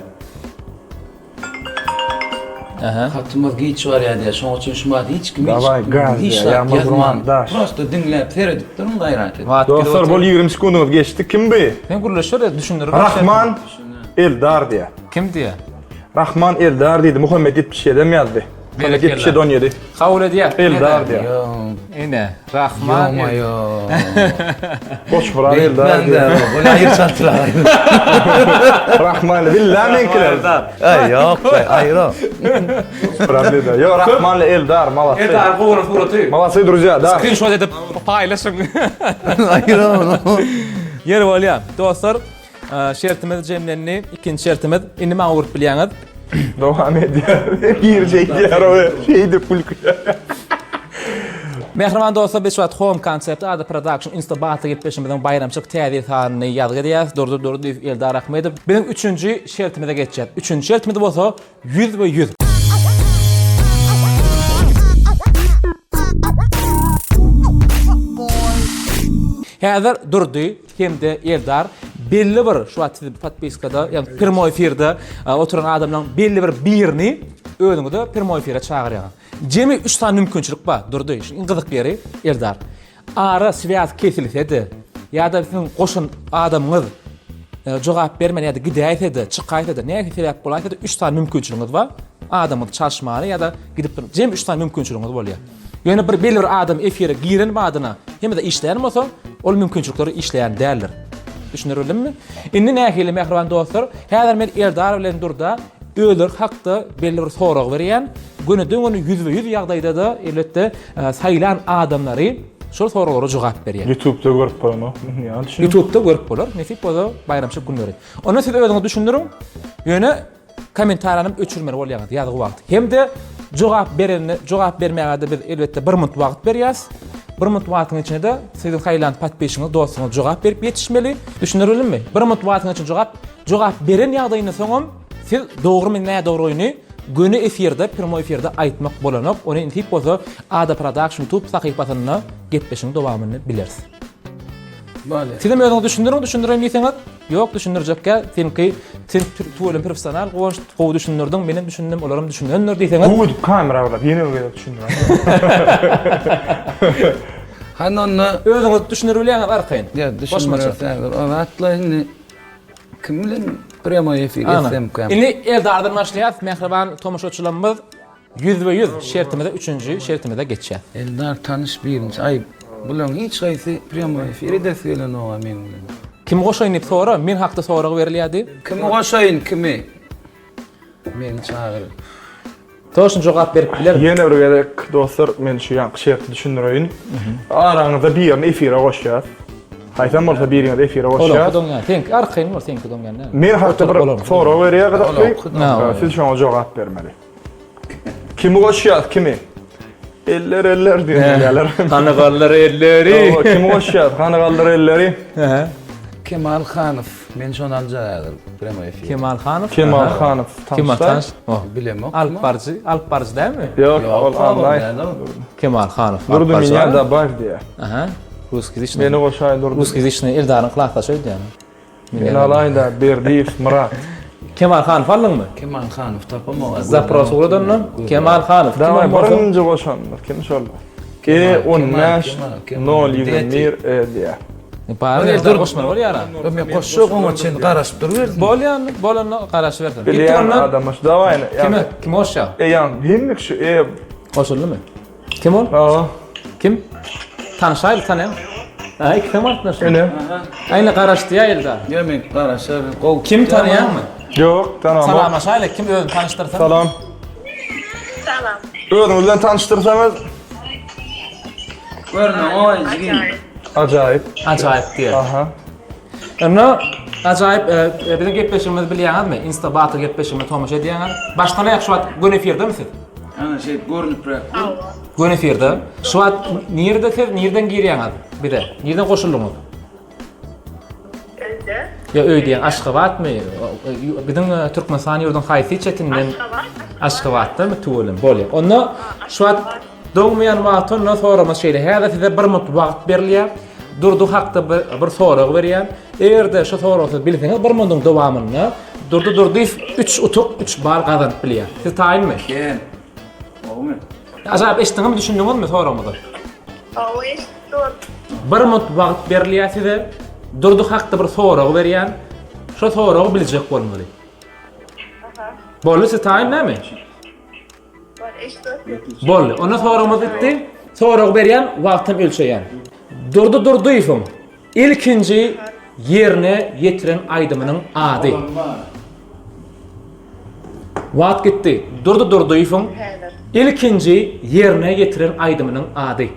Speaker 1: Aha.
Speaker 2: Hatymyz giç barýar diýýär. Şoň üçin şu wagt hiç kim hiç
Speaker 3: Daway gaz
Speaker 2: hiç
Speaker 3: diýýär.
Speaker 2: zat
Speaker 3: Ýagmyr
Speaker 2: ýazman.
Speaker 3: Gurban daş.
Speaker 2: Prosta diňläp seredip duruň gaýrat edip.
Speaker 1: Wagt gidip
Speaker 3: Dostlar
Speaker 1: otyr.
Speaker 3: bol 20 sekundyňyz geçdi. Kim bu?
Speaker 1: Sen gürleşer de düşündirip.
Speaker 3: Rahman Eldar diýýär.
Speaker 1: Kim diýýär?
Speaker 3: Rahman Eldar diýdi. Muhammet 77 hem ýazdy. Muhammet
Speaker 1: Berekella.
Speaker 3: 77 17.
Speaker 1: Kabul edýär.
Speaker 3: Eldar diýýär.
Speaker 2: Ýo.
Speaker 1: Ine, Rahman.
Speaker 2: Ýo-maýo.
Speaker 3: Goçmyrat Eldar
Speaker 2: Beýtmäň
Speaker 3: diýýär.
Speaker 2: däl, ol aýyr çaltylar.
Speaker 3: Rahman billa meňkiler.
Speaker 2: Aý ýok, aýra.
Speaker 3: Goçmyrat Eldar. Ýo Rahman Eldar malasy.
Speaker 1: Eldar gowy suraty.
Speaker 3: Malasy druzýa, da.
Speaker 1: Skrinşot edip paýlaşyň.
Speaker 2: Aýra.
Speaker 1: Ýeri bolýar. Dostlar, Şertimiz jemlendi. Ikinji şertimiz. Indi maňa urup bilýäňiz.
Speaker 3: Dowam edýär. Girjek diýär o. Şeýdip gülki.
Speaker 1: Mähriban dostlar, biz şu wagt Home Concept Ada Production Insta Battle gepleşigimiziň baýramçylyk täze ýyl sanyny ýazgy edýäris. Durdy Durdyýew, Eldar Ahmedow. Biziň üçünji şertimize geçýäris. Üçünji şertimiz bolsa 100 we 100. Häzir Durdy hem-de Eldar belli bir şu wagt siz podpiskada, ýagny primoý efirde e, oturan adamlaryň belli bir birini özüňize primoý efire çagyrýaňyz. Jemi 3 sany mümkinçilik bar. Durdy, şu iň gyzykly ýeri Eldar. Ara swýaz kesilse-de ýa-da siziň goşan adamyňyz e, jogap bermän ýa-da gidäýse-de, çykaýsa-da, nähili sebäp bolaýsa-da 3 sany mümkinçiligiňiz bar. Adamyňyzy çalyşmaga ýa-da gidip dur. Jemi 3 sany mümkinçiligiňiz bolýar. Ýöne bir belli bir adam efire giren badyna hemme-de işleýän bolsa, ol mümkinçilikleri işleýän däldir. Düşündirbildimmi? Indi nähili mähriban dostlar, häzir men Eldar bilen Durda özleri hakda belli bir sorag berýän, gönüden-göni ýüzbe-ýüz ýagdaýda-da elbetde saýlan adamlary şol soraglara jogap berýär.
Speaker 3: Ýutubda görüp bolanokmy? Ýa düşünip.
Speaker 1: Ýutubda görüp bolar, nesip bolsa baýramçylyk günleri. Onda siz özüňiz düşündiriň. Ýöne Kommentariýanam öçürmeli bolýaňyz ýazgy wagty. Hem-de jogap berende, jogap bermäge-de biz elbetde bir munt wagt berýäs. Bir munt wagtyň içinde-de siziň saýlan podpisçiňiz, dostuňyz jogap berip ýetişmeli. Düşündirildimmi? Bir munt wagtyň içinde jogap, jogap beren ýagdaýynda soňam siz dogrymy, nädogryny göni efirde, primoý efirde aýtmak bolanok. Ony nesip bolsa Ada Production YouTube sahypasynda gepleşigiň dowamyny bileris.
Speaker 2: Bolýar.
Speaker 1: Sizem özüňiz düşündiriň, düşündireýin diýseňiz, ýok düşündirjekkä, seňki sen tüweleme professional Guwanç gowy düşündirdiň, menem düşündim, olaram düşünendir diýseňiz.
Speaker 3: Gowy edip kamera gurap ýene bir gezek düşündiräý.
Speaker 2: Hany onda
Speaker 1: Özüňiz düşündirip bilýäňiz arkaýyn.
Speaker 2: Ýa düşündireris häzir. O zatla indi kim bilen prýamoý efir etsemkäm?
Speaker 1: Indi Eldardan başlaýas, mähriban tomaşaçylarymyz. Ýüzbe-ýüz şertimize üçünji şertimize geçýäs.
Speaker 2: Eldar tanyş birinji aý. Bularyň hiç haýsy prýamoý efir edesi gelenok-a meň bilen.
Speaker 1: Kimi goşaýyn diýip sora, men hakda sorag berilýär diýip.
Speaker 2: Kimi goşaýyn, kimi? Meni çagyr.
Speaker 1: Toşny jogap berip biler.
Speaker 3: Ýene bir gezek dostlar men şu ýaňky şerti düşündireýin. Araňyzda birini efire goşýas. Haýsam bolsa biriňizi efire goşýas.
Speaker 1: Olar doňýan. Seňki arkaýyn bol, seňki doňýan däl.
Speaker 3: Men hakda bir sorag berýär gyzykly. Siz şoňa jogap bermeli. Kimi goşýas, kimi? Eller eller diýýärler.
Speaker 1: Hany galdyr elleri.
Speaker 3: Kimi goşýas? Hany galdyr elleri.
Speaker 2: Kemal Hanow. Men şony aljak häzir premoi efir.
Speaker 1: Kemal Hanow.
Speaker 3: Kemal Hanow.
Speaker 1: Kemal tanyş.
Speaker 2: Bilemok.
Speaker 1: Alyp baryjy, alyp baryjy dälmi?
Speaker 3: Ýok, ol Annaý.
Speaker 1: Kemal Hanow.
Speaker 3: Durdy minýa dabar diýýär.
Speaker 1: Aha. Ruskiý ýazyçny.
Speaker 3: Meni goşaý Durdy.
Speaker 1: Ruskiý ýazyçny Eldaryň klasdaşy öýdýän.
Speaker 3: Men alaýyn-da Berdiýew Myrat.
Speaker 1: Kemal Hanow aldyňmy?
Speaker 2: Kemal Hanow tapamok.
Speaker 1: Zapros ugradandan Kemal Hanow.
Speaker 3: Daway birinji goşanymyz kim şol? E 15 0 21 E diýýär.
Speaker 1: Bary Eldar goşmaly bolýar.
Speaker 2: Men goşjak oňa çenli garaşyp durubersin.
Speaker 1: Bolýar, bolanda garaşybersin.
Speaker 3: Bilýän adam şu daway.
Speaker 1: Kime? Kim goşýar?
Speaker 3: E ýa hemme kişi E
Speaker 1: goşuldymy? Kim ol?
Speaker 3: Aa.
Speaker 1: Kim? Tanyşaýly tanaýaň. Ha, ikisem gatnaşdy.
Speaker 3: Ene.
Speaker 1: Aýna garaşdy ýa Eldar.
Speaker 2: Ýa men garaşar. Gowy.
Speaker 1: Kim tanaýaňmy?
Speaker 3: Ýok, tanamok.
Speaker 1: Salamlaşaýly, kim özüni tanyşdyrsa?
Speaker 3: Salam.
Speaker 4: Salam.
Speaker 3: Özüňiz bilen tanyşdyrsaňyz.
Speaker 2: Görme, oý, jigim.
Speaker 3: Ajaýyp.
Speaker 1: Ajaýyp diýer.
Speaker 3: Aha.
Speaker 1: Onda ajaýyp e, e, biziň gepleşigimizi bilýäňizmi? Insta Battle gepleşigine tomaşa edýäňiz. Başdan aýak şu wagt göni efirdemi siz?
Speaker 2: Ana şeýdip görnüpräk dur.
Speaker 1: Göni efirde. Şu wagt nirede siz, nireden girýäňiz bize? Nireden goşuldyňyz?
Speaker 4: Öýde.
Speaker 1: Ýa öý diýen Aşgabatmy? Biziň e, Türkmenistan ýurduň haýsy çetinden?
Speaker 4: Aşgabat.
Speaker 1: Aşgabatdamy tüweleme? Bolýar. Onda şu wagt Doňmaýan wagty ondan soramak şeýle, häzir size bir minut wagt berilýär. Durdy hakda bir, bir sorag berýän. Eger-de şu soragy siz bilseňiz bir minutyň dowamynda Durdy Durdyýew 3 utuk, 3 bal gazanyp bilýär. Siz taýynmy?
Speaker 2: Ken. Gowumy?
Speaker 1: Ajaýyp eşitdiňizmi, düşündiňizmi soragymyzy?
Speaker 4: Hawa, eşitdim.
Speaker 1: Bir minut wagt berilýär size. Durdy hakda bir sorag berýän. Şo soragy biljek bolmaly.
Speaker 4: Aha.
Speaker 1: Boldy, siz taýyn dälmi? Boldy. Onda soragymyz bitdi. Sorag berýän, wagtam ölçeýän. Durdy Durdyýewiň ilkinji ýerine ýetiren aýdymynyň ady. Wagt gitdi. Durdy Durdyýewiň ilkinji ýerine ýetiren aýdymynyň ady.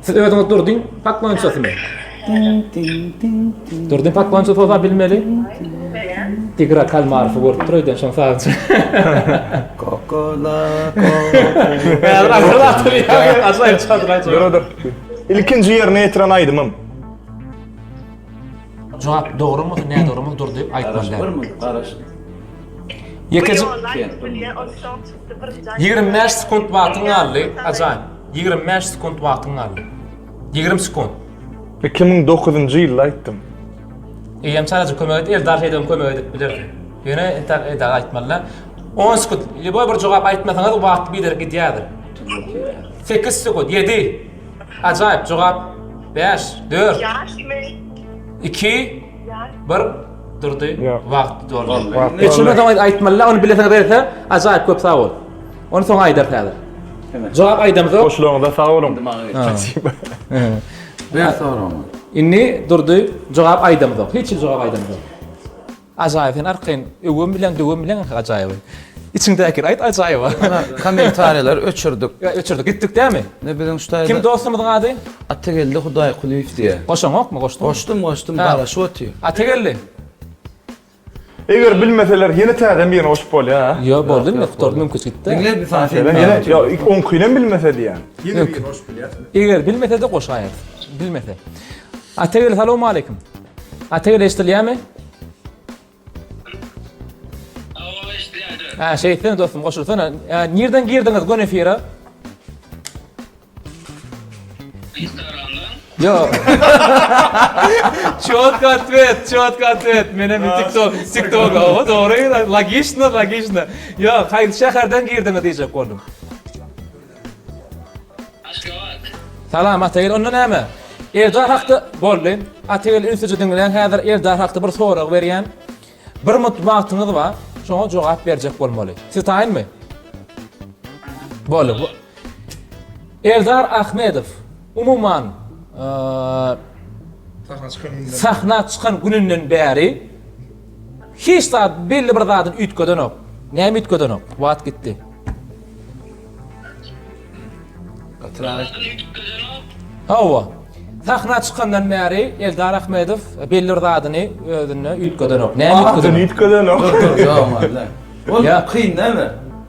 Speaker 1: Siz özüňiz Durdyň paklonçasymy? Durdyň paklonçasy bolsa bilmeli. Tigra Kalmarowy görüp dur öýden şoň sagçy.
Speaker 2: Kokola
Speaker 1: Häzir aňyrda atylýar. Ajaýyp çadyr ajaýyp.
Speaker 3: Dur dur. Ilkinji ýerine ýetiren aýdymym.
Speaker 1: Jogap dogrumy, nädogrumy Durdy aýtmaly däl.
Speaker 2: Garaş.
Speaker 1: Ýekeje 25 sekunt wagtyň galdy, Ajaýyp. 25 sekunt wagtyň galdy. 20 sekunt.
Speaker 3: 2009-njy ýylda aýtdym.
Speaker 1: Eýýäm çalaja kömek et, Eldar şeýdibem kömek edip bilerdi. Ýöne entäk Eldar aýtmaly-da. 10 sekunt. Lýuboý bir jogap aýtmasaňyz wagt biderek gidýärdir. 8 sekunt, 7. Ajaýyp jogap. 5, 4.
Speaker 4: Ýaşmy?
Speaker 1: 2 1 Durdy. Wagt doldy.
Speaker 3: Wagt
Speaker 1: Şunu soň aýtmaly, ony bileseňiz berse, ajaýyp köp sag bol. Ony soň aýdarys häzir. Jogap aýdamzok.
Speaker 3: Goşularyňyza sag boluň.
Speaker 2: Ber soragyňy.
Speaker 1: Indi Durdy jogap aýdamzok. Hiç hili jogap aýdamzok. Ajaýyp sen arkaýyn öwem bilen döwem bilen ajaýyby. Içiňdäkini aýt ajaýyba.
Speaker 2: Kommentariýalary öçürdik.
Speaker 1: Ýa öçürdik. Gitdik dämi?
Speaker 2: Ne biziň şu taýda.
Speaker 1: Kim dostumyzyň ady?
Speaker 2: Atageldi Hudaýkulyýew diýýär.
Speaker 1: Goşaňokmy? Goşduňmy?
Speaker 2: Goşdum, goşdum, garaşyp otyr.
Speaker 1: Atageldi.
Speaker 3: Eger bilmeseler ýene täzeden birini goşup bolýar ha.
Speaker 1: Ýok, boldy indi, gutardy mümkinçilik gitdi.
Speaker 2: Diňle bir sany sen.
Speaker 3: Ýene, ýok, oňkyny bilmese diýýän. Ýene birini goşup bilýärsiň.
Speaker 1: Eger bilmese-de goşaýarys. Bilmese. Atageldi salowmaleýkim. Atageldi eşidilýärmi?
Speaker 5: Hawa eşidilýär.
Speaker 1: Ha, şeýtsene dostum, goşulsana. Nirden girdiňiz göni efire?
Speaker 5: Instagramdan.
Speaker 1: Ýok. Çotko otwet, çotko otwet. Menem TikTok, TikTok, owa dogry, logiçno, logiçno. Ýok, haýsy şäherden girdiňiz diýjek boldum.
Speaker 5: Aşgabat.
Speaker 1: Salam Atagel, onda näme? Eldar hakda boldy. Atagel ünsüje diňläň, häzir Eldar hakda bir sorag berýän. Bir minut wagtyňyz bar, şoňa jogap berjek bolmaly. Siz taýynmy? Boldy. Eldar Ahmedow umuman sahna çykan gününden bäri hiç zat belli bir zadyny üýtgedenok. Näme üýtgedenok? Wagt gitdi. Hawa. Sahna çykandan bäri Eldar Ahmedow belli bir zadyny özünde üýtgedenok. Näme üýtgedenok?
Speaker 3: Üýtgedenok.
Speaker 2: Dur dur ýok. Ol kyn näme?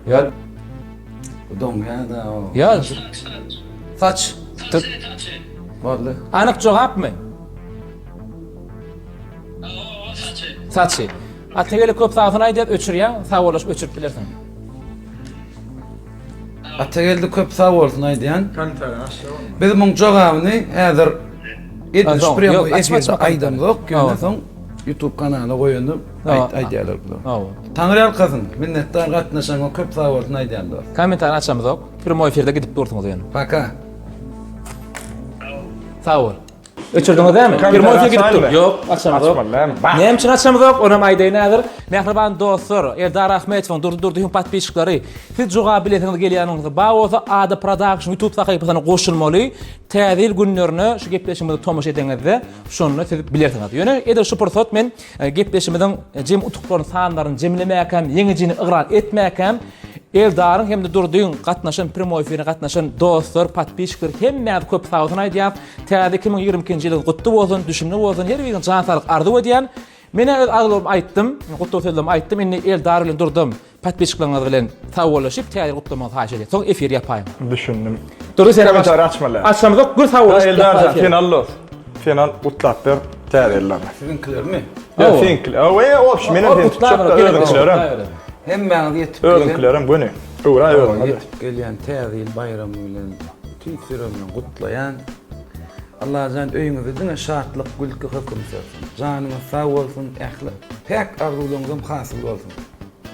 Speaker 1: Ýa
Speaker 2: Doňýa-da o.
Speaker 1: Ýa.
Speaker 2: Saç. Boldy.
Speaker 1: Anyk jogapmy? Saçy. Atageldi köp sagbolsun aýdýar, öçürýäň, sagbollaşyp öçürip bilersiň.
Speaker 2: Atageldi köp sag bolsun aýdýan. Biz muň jogabyny häzir edil şu prýomoý efirde aýdamzok, ýöne soň YouTube kanala goýanda aýdýarlar bular. Taňry ýalkasyn, minnetdar gatnaşanyňa köp sag bolsun aýdýan dost.
Speaker 1: Kommentariýany açamyzok. Prýomoý efirde gidip dursuňyz ýöne.
Speaker 2: Paka.
Speaker 1: Sag bol. Öçürdiňiz dämi?
Speaker 3: Kommentariýa
Speaker 1: Prýomoý gidip dur.
Speaker 3: açaýynmy?
Speaker 1: Ýok, açamyzok.
Speaker 3: Açmaly dämi?
Speaker 1: Näme üçin açamyzok, onam aýdaýyn häzir. Mähriban dostlar, Eldar Ahmetowyň, Durdy Durdyýewiň podpisçiklary, siz jogaby bilesiňiz gelýän bar bolsa Ada Production YouTube sahypasyna goşulmaly. Täze ýyl günlerine şu gepleşigimize tomaşa edeňizde, şonda siz bilersiňiz. Ýöne edil şu pursat men e, gepleşigimiziň jem utuklaryny, sanlaryny jemlemäkäm, ýeňijini yglan etmäkäm, Eldaryň hem-de Durdyň gatnaşan primoý efirine gatnaşan dostlar, podpisçikler hemmäňize köp sag bolsun aýdýan. Täze 2022-nji ýylyňyz gutly bolsun, düşümli bolsun. Her biriňize jan saglyk arzuw edýän. Men-ä öz arzuwlarymy aýtdym, gutlag sözlerimi aýtdym. Indi Eldar bilen Durdam podpisçikleriňiz bilen sagbollaşyp, täze ýyl gutlamagyňyzy haýyş edýän. Soň efiri ýapaýyň.
Speaker 3: Düşündim.
Speaker 1: Durdy sen
Speaker 3: Kommentariý açmaly.
Speaker 1: Açamzok, gür sagbollaşyp.
Speaker 3: Eldar jan, sen al dost. Sen al gutlap ber täze ýyllaryny.
Speaker 2: Siziňkilermi?
Speaker 3: Ýa seňkiler. Owe, obşi menem seni tutjak-da özüňkilerem.
Speaker 2: Hemmäňiz ýetip gelen.
Speaker 3: Özüňkilerem göni. Öwra özüňe.
Speaker 2: Ýetip gelýän täze ýyl baýramy bilen tüýs ýüregimden gutlaýan. Allajan öýüňizde diňe şatlyk, gülki höküm sürsün. Janyňyz sag bolsun, ähli päk arzuwlaryňyzam hasyl bolsun.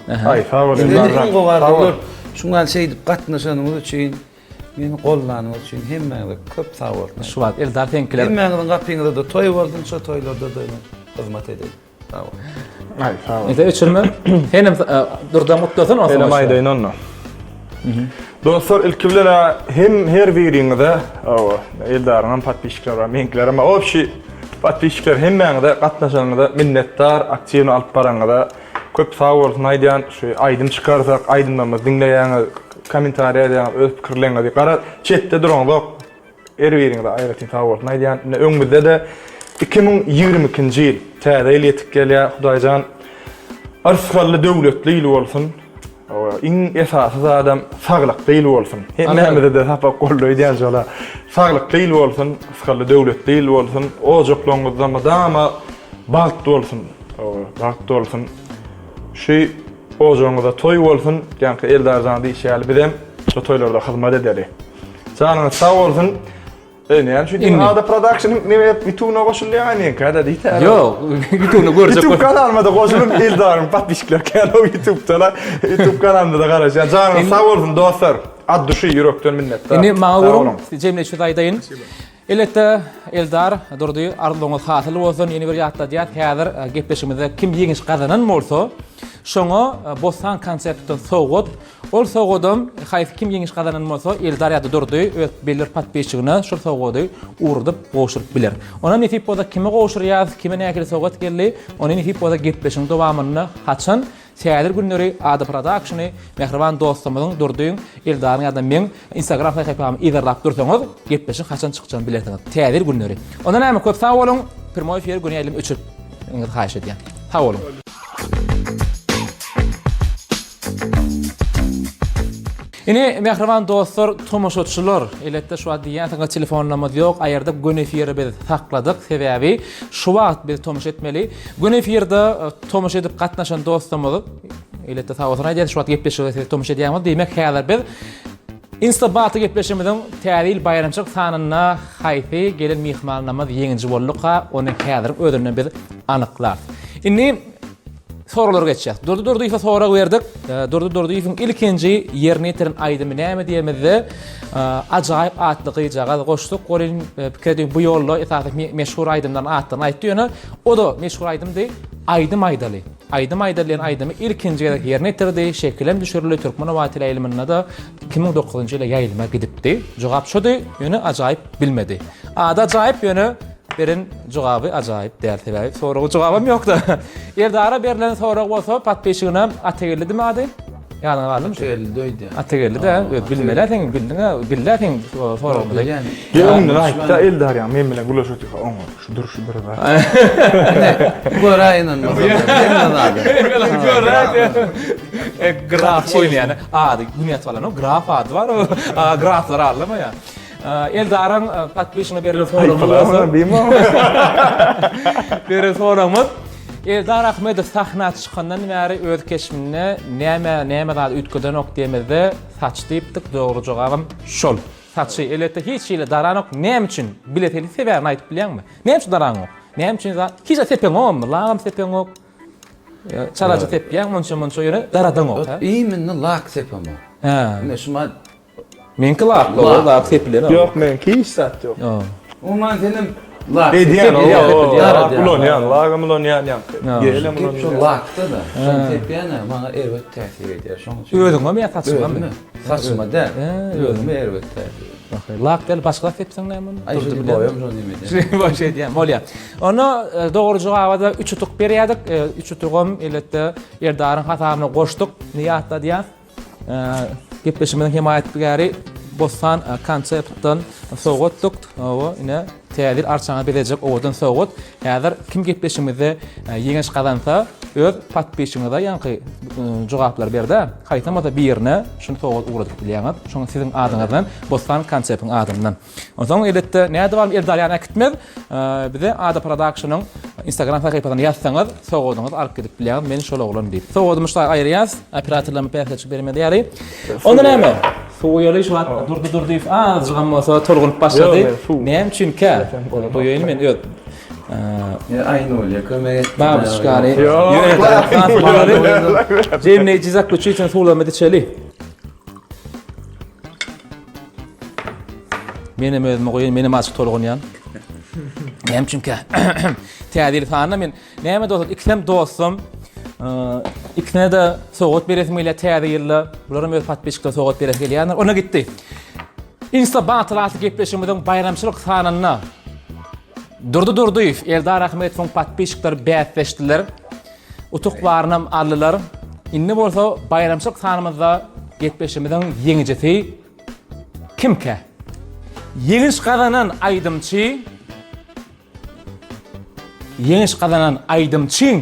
Speaker 3: Aý, sag bol
Speaker 2: Sizden iň gowy arzuwlar. Şuňa şeýdip gatnaşanyňyz üçin, meni goldanyňyz üçin hemmäňize köp sag bolsun.
Speaker 1: Şu wagt Eldar seňkiler.
Speaker 2: Hemmäňiziň gapyňyzda-da toý bolsun, şo toýlarda-da hyzmat edeýin. Sag bol.
Speaker 3: Aý, sag bol.
Speaker 1: Indi öçürme. Senem Durdam gutlasyn onsoň.
Speaker 3: Senem aýdaýyn onda. Dostlar, ilki bilen hem her biriňize, hawa, Eldaryň hem podpisçikleri bar, meňkiler hem, obşi podpisçikler hemmäňize gatnaşanyňyza minnetdar, aktiwno alyp baranyňyza köp sag bolsun aýdýan. Şu aýdym çykarsak, aýdymlarymyzy diňleýäňiz, kommentariýa ýazýaňyz, öz pikirleriňizi. Gara çetde duraňzok. Her biriňize aýratyn sag bolsun aýdýan. Indi öňümizde-de 2022-nji ýyl, täze ýyl ýetip gelýär. Hudaýjan yrsgally, döwletli ýyl bolsun. Iň esasy zadam saglykly ýyl bolsun. Hemmämize-de sapak boldy öýdýän şola. Saglykly ýyl bolsun, yrsgally, döwletli ýyl bolsun. Ojaklaryňyzda mydama bagt bolsun. Bagt bolsun. Şu ojagyňyzda toý bolsun. Ýaňky Eldarjan diýşi ýaly bizem şu toýlarda hyzmat edeli. Janyňyz sag bolsun. Ey näme üçin diňe Ada Production-yň neme YouTube-na goşulýar meňkä-de diýtä.
Speaker 1: Ýok, YouTube-na görjek.
Speaker 3: YouTube kanalyma-da goşulyň, Eldaryň podpisçikleri kän o YouTube-da-la. YouTube kanalymda-da garaşýan. Janyňyz sag bolsun dostlar. At duşy ýürekden minnetdar.
Speaker 1: Indi maňa görüň, jemleýji söz aýdaýyn. Elbetde, Eldar, Durdy, arzuwyňyz hasyl bolsun. Ýene bir ýatladýas, häzir gepleşigimizde kim ýeňiş gazanan bolsa, şoňa Bossan konsertden sowgat Ol sowgadam haýsy kim ýeňiş gazanan bolsa, Eldar ýa-da Durdy öz belli bir podpisçigine şol sowgady ugradyp gowşuryp biler. Onda nesip bolsa kime gowşurýas, kime nähili sowgat geldi, ony nesip bolsa gepleşigiň dowamynda haçan Täze günleri Ada Productiony mähriban dostumyzyň Durdyň, Eldaryň ýa-da meň Instagram sahypamy yzarlap dursaňyz, gepleşigiň haçan çykjagyny bilersiňiz. Täze günleri. Onda näme köp sag boluň, primoý efiri göni ýaýlym öçürip haýyş edýän. Sag boluň. Ine, mähriban dostlar, tomaşaçylar, elbetde şu wagt diýýänsiňiz telefonlarymyz ýok, aýyrdyk, göni efiri biz sakladyk, sebäbi şu wagt biz tomaşa etmeli. Göni efirde e, tomaşa edip gatnaşan dostlarymyz, elbetde sag bolsun aýdýarys, şu wagt gepleşige siz tomaşa edýäňiz, diýmek häzir biz Insta Battle gepleşigimiziň Täze ýyl baýramçylyk sanynda haýsy gelen myhmanlarymyz ýeňiji bolduka, ony häziriň özünde biz anyklarys. Indi Soraglara geçýäs. Durdy Durdyýewe sorag berdik. Durdy Durdyýewiň ilkinji ýerine ýetiren aýdymy näme diýemizde, Ajaýyp atly gyzjagaz goşduk. Welin pikir ediň bu ýolda esasy meşhur aýdymlaryň atlaryny aýtdy ýöne o-da meşhur aýdymdy. Aýdym aýdaly. Aýdym aýdar diýen aýdymy ilkinji gezek ýerine ýetirdi, şekilem düşürildi, Türkmen howa teleýaýlymynda-da 2009-njy ýylda ýaýlyma gidipdi. Jogap şudy, ýöne Ajaýyp bilmedi. Ady Ajaýyp, ýöne beren jogaby ajaýyp däl, sebäbi soraga jogabam ýokdy. Eldara berlen sorag bolsa podpisçigine Atageldidimi ady? Ýadyňa galdymy?
Speaker 2: Atageldi öýdýän.
Speaker 1: Atageldi-dä, öz bilmeli-ä seň, bildiň-ä, bildi-ä seň soragyňyzy.
Speaker 2: Bilýän.
Speaker 3: Gel öňden aýtda Eldar ýa men bilen gulaş otyka oňa şu durşy bir zat.
Speaker 2: Ine, göräý ynanmasam. Hemme zady.
Speaker 1: Göräý. E, graf oýnaýan ady gün ýatyp alan o graf ady bar o. Graflar aldamaýar. Eldaryň podpisçigine berlen soragymyz bolsa. Beren soragymyz Eldar Ahmedow sahna çykandan bäri öz keşbinde näme näme zat üýtgedenok diýemizde saç diýipdik dogry jogabam şol. Saçy elbetde hiç hili daranok näme üçin bileseli sebäbini aýdyp bilýäňmi? Näme üçin daraňok? Näme üçin zat hiç zat sepeňogam lagam sepeňok. Çalaja sepýäň munça munça ýöne daradaňok.
Speaker 2: Iminni lak sepemok.
Speaker 1: Hä.
Speaker 2: Ine şuma
Speaker 1: Meňki lakly, ol lak sepilen.
Speaker 3: Ýok, meňki hiç zat ýok.
Speaker 2: Umuman senem lak
Speaker 3: Edýän, lak ulanýan, lagam ulanýan ýaňky. Gelem ulanýan.
Speaker 2: Şol lakda-da, şony sepýän-ä maňa erbet täsir edýär, şoň üçin.
Speaker 1: Özüňemi ýa saçyňamy?
Speaker 2: Saçyma däl, özüme erbet täsir edýär.
Speaker 1: Lak däl, başga zat sepseň näme onda?
Speaker 2: Aý, şuny boýam şony neme edýän.
Speaker 1: Boş edýän, bolýar. Onda dogry jogaba-da üç utuk berýärdik. Üç utugam elbetde Eldaryň hasabyna goşduk. Indi ýatladýas. Gepleşigimiziň hemaýatgäri Bossan Concept-den sowgatdyk. Hawa, ine, täze ýyl arçaňa bezejek owadan sowgat. Häzir kim gepleşigimizde ýeňiş gazansa, öz podpisçigiňize ýaňky jogaplary berde, haýsam bolsa birine şuny sowgat ugradyp bilýäňiz. Şoň siziň adyňyzdan, Bossan Concept-iň adyndan. Onsoň elbetde nädip alym Eldar ýany äkitmez. Bize Ada Productionyň Instagram sahypasyna ýazsaňyz, sowgadyňyzy alyp gidip bilýäňiz. Men şol oglan diýip. Sowgadymy şu aýyrýas. Operatorlaryma bäsleşik bermez ýaly. Onda näme? Suw guýaly şu wagt Durdy Durdyýew azjygam bolsa tolgunyp başlady. Näme üçinkä? Guýaýyn men öz.
Speaker 2: Ýa Aýnulýa kömek etdi.
Speaker 1: Babuçkany. Ýok. Jemleýji zaklýuçitelnyý suwlarymyzy içeli. Menem özüme goýaýyn, menem azjyk tolgunýan. Näme üçinkä? Täze ýyl sanyna men näme dostlar, ikisem dostum. Ikisine de sowgat beresim gelýär täze ýylda. Bularam öz podpisçikler sowgat beresi gelýändir. Ona gitdi. Insta Battle atly gepleşigimiziň baýramçylyk sanynda Durdy Durdyýew, Eldar Ahmetowyň podpisçikleri bäsleşdiler. Utuk barynam aldylar. Indi bolsa baýramçylyk sanymyzda gepleşigimiziň ýeňijisi kimkä? Ýeňiş gazanan aýdymçy Ýeňiş gazanan aýdymçyň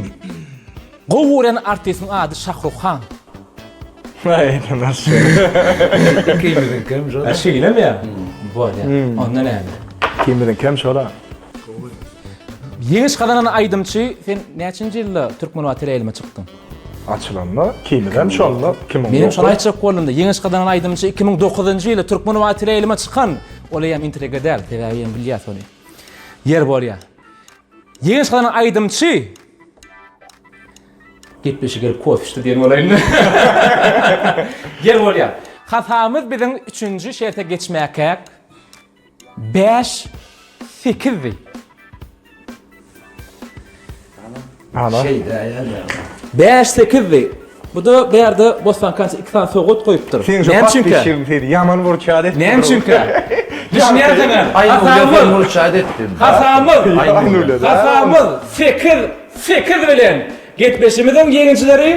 Speaker 1: gowy görýän artistiň ady Şahruh Han.
Speaker 2: Ikimiziňkem şol.
Speaker 1: Şeýlemi ýa? Bolýar. Onda näme?
Speaker 3: Ikimiziňkem şol-a.
Speaker 1: Ýeňiş gazanan aýdymçy sen näçinji ýylda Türkmenobat teleýaýlyma çykdyň?
Speaker 3: Açylanda ikimizem şonda 2009.
Speaker 1: Menem şony aýtjak boldum-da. Ýeňiş gazanan aýdymçy 2009-njy ýylda Türkmenobat teleýaýlyma çykan. Ol eýýäm intriga däl, sebäbi eýýäm bilýäs ony. Ýer bolýar. Ýeňiş gazanan aýdymçy Gepleşik gelip kofe içdi diýen bolaýyn. Ýer bolýar. Hasabymyz biziň üçünji şerte geçmäkäk Bäş, sekizdi.
Speaker 3: Ana.
Speaker 1: Bäş, sekizdi. Bu-da bu ýerde Bossan Kança iki sany sowgat goýupdyr.
Speaker 3: Seň şu
Speaker 1: Näme üçinkä?
Speaker 3: podpisçigiň seni ýaman burçat etdi.
Speaker 1: Näme üçinkä? Düşünýärsiňä?
Speaker 2: Aýnulýa burçat etdi.
Speaker 1: Hasamyz,
Speaker 3: Aýnulýa.
Speaker 1: hasamyz sekiz, sekiz bilen gepleşimiziň ýeňijileri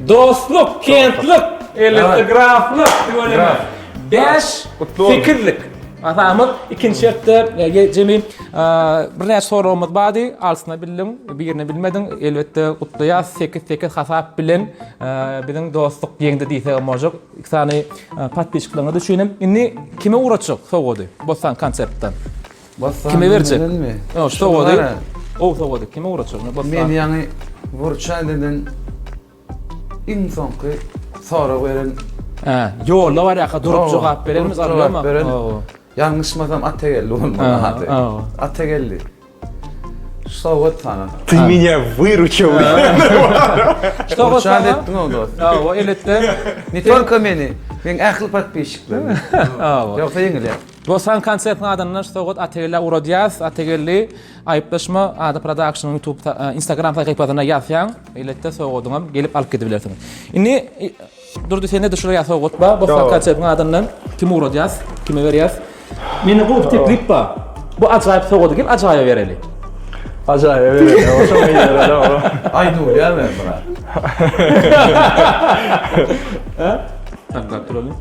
Speaker 1: Dostluk, Kentlik, elbetde Graflyk, tüweleme. Bäş, sekizlik. Hasamyz ikinji şertde jemi birnäçe soragymyz bardy. Altysyna bildiň, birini bilmediň. Elbetde gutlaýas. Sekiz, sekiz hasap bilen biziň dostluk ýeňdi diýsegem boljak. Iki sany podpisçikleriňiz üçin hem. Indi kime ugratjak sowgady? Bossan konsertden.
Speaker 2: Bossan
Speaker 1: Kime berjek?
Speaker 2: diýmedinmi?
Speaker 1: Ýok, sowgady. O sowgady kime ugratjak? Bossan.
Speaker 2: Men ýaňy burça eden Iň soňky sorag beren.
Speaker 1: Hä, ýolda barýarka durup jogap berenimiz
Speaker 2: jogap beren. Ýalňyşmasam Atageldi bolmaly ady. Atageldi. Sowgat sana.
Speaker 3: Ty меня wyrучил.
Speaker 1: Sowgat sana.
Speaker 2: etdiň o dost.
Speaker 1: Hawa, elbetde.
Speaker 2: Ne tolko meni, meň ähli podpisçiklerimi.
Speaker 1: Hawa.
Speaker 2: Ýogsa ýeňilýär.
Speaker 1: Bossan konsertiň adyndan şu sowgat Atageldä ugradýas. Atageldi aýyplaşma Ada Productionyň YouTube Instagram sahypasyna ýazsaň, elbetde sowgadyňam gelip alyp gidibilersiň. Indi Durdy sende-de şular ýaly sowgat bar. Bossan konsertiň adyndan kime ugradýas, kime berýäs? Mende gowy teklip bar. Bu ajaýyp sowgady gel Ajaýa bereli.
Speaker 3: Ajaýa bereli. Oşoňa bereli.
Speaker 2: Aýnulýa ber brat.
Speaker 1: Saklap duraly.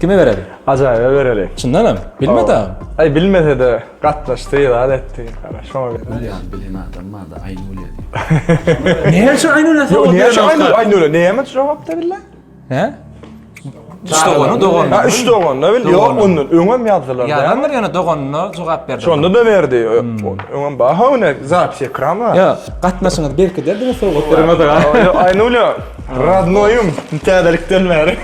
Speaker 1: Kime bereli?
Speaker 3: Ajaýyba bereli.
Speaker 1: Çyndanam? Bilmedi agam.
Speaker 3: Aý bilmese-de gatnaşdy, zat etdi. Gara şoňa bereli.
Speaker 2: Bilýän bilen adam bardy Aýnulýa diýip.
Speaker 1: Näme üçin Aýnulýa sowal
Speaker 3: Näme üçin Aýnulýa? Aýnulýa näme jogap da bildi?
Speaker 1: Hä? Üç dogany, dogany.
Speaker 3: Ha, üç doganyna bildi. Ýok, ondan öňem ýazdylar.
Speaker 1: Ýazandyr ýöne doganyna jogap berdi.
Speaker 3: Şonda-da berdi. Öňem bar ha ine zapis ekran bar.
Speaker 1: Ýok, gatnaşyňyzy berkiderdiňiz sowgat bermedi.
Speaker 3: Aýnulýa Radnoýum täzelikden bäri.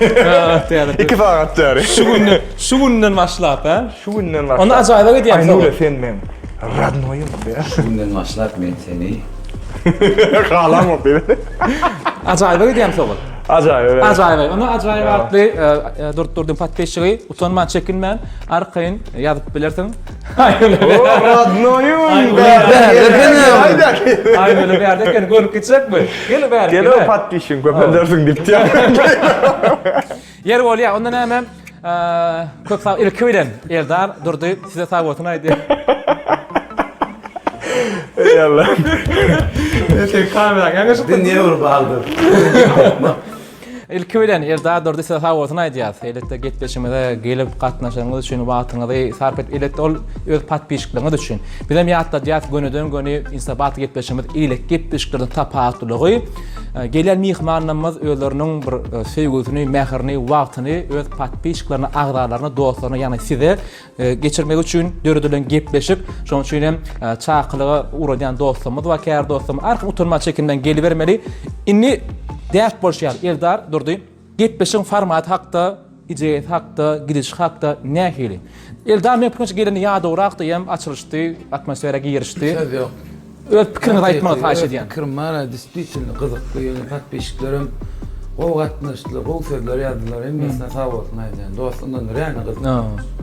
Speaker 1: Täzelik.
Speaker 3: 2 sagat bäri.
Speaker 1: Şu günden, şu günden başlap, hä?
Speaker 3: Şu günden başlap.
Speaker 1: Onda ajaýyba gidýän.
Speaker 3: Aýnura sen meň radnoýum diýär.
Speaker 2: Şu günden başlap men seni
Speaker 3: Halamok diýdi.
Speaker 1: Ajaýyba gidýän sowal.
Speaker 3: Ajaýyba.
Speaker 1: Ajaýyba. Onda ajaýyp atly e, Durdy Durdyň podpisçigi utanman, çekinmän arkaýyn ýazyp bilersiň.
Speaker 3: Radnoýum.
Speaker 1: Aýnur bärde eken görüp gitjekmi? Gel bäri.
Speaker 3: Gel o podpisçigiň köpeldersiň diýip diýär.
Speaker 1: Ýer bolýar. Onda näme? Köp sag ilki bilen Eldar Durdy size sag bolsun aýdýar.
Speaker 3: Ey Allah.
Speaker 1: Sen kamera ýaňy
Speaker 2: Dünýe bir baldyr.
Speaker 1: Ilki bilen Eldar Durdy size sag bolsun aýdýas. Elbetde gepleşigimize gelip gatnaşanyňyz üçin wagtyňyzy sarp edip elbetde ol öz podpisçikleriňiz üçin. Bizem ýatladýas gönüden göni Instabat gepleşigimiz eýleki gepleşiklerden tapawutlylygy gelýän myhmanlarymyz özleriniň bir söýgüsini, mähirini, wagtyny öz podpisçiklerine, agzalaryna, dostlaryna ýagny size geçirmek üçin döredilen gepleşik. Şonuň üçin hem çakylyga ugradýan dostlarymyz bar, kär dostlarymyz. Arkaýyn utanman çekinmän gelibermeli. Indi däp bolşy ýaly Eldar Durdy gepleşigiň formaty hakda, ideýasy hakda, gidişi hakda nähili? Eldar meň pikirimçe gelende ýadawrakdy hem açylyşdy, atmosfera girişdi.
Speaker 2: Söz ýok.
Speaker 1: Öz pikiriňizi aýtmagy haýyş edýän.
Speaker 2: Öz pikirim bar, diswitelno gyzykly, ýöne podpisçiklerem gowy gatnaşdylar, gowy sözler ýazdylar, hemmesine sag bolsun aýdýan. Dost ondan real gyzykly.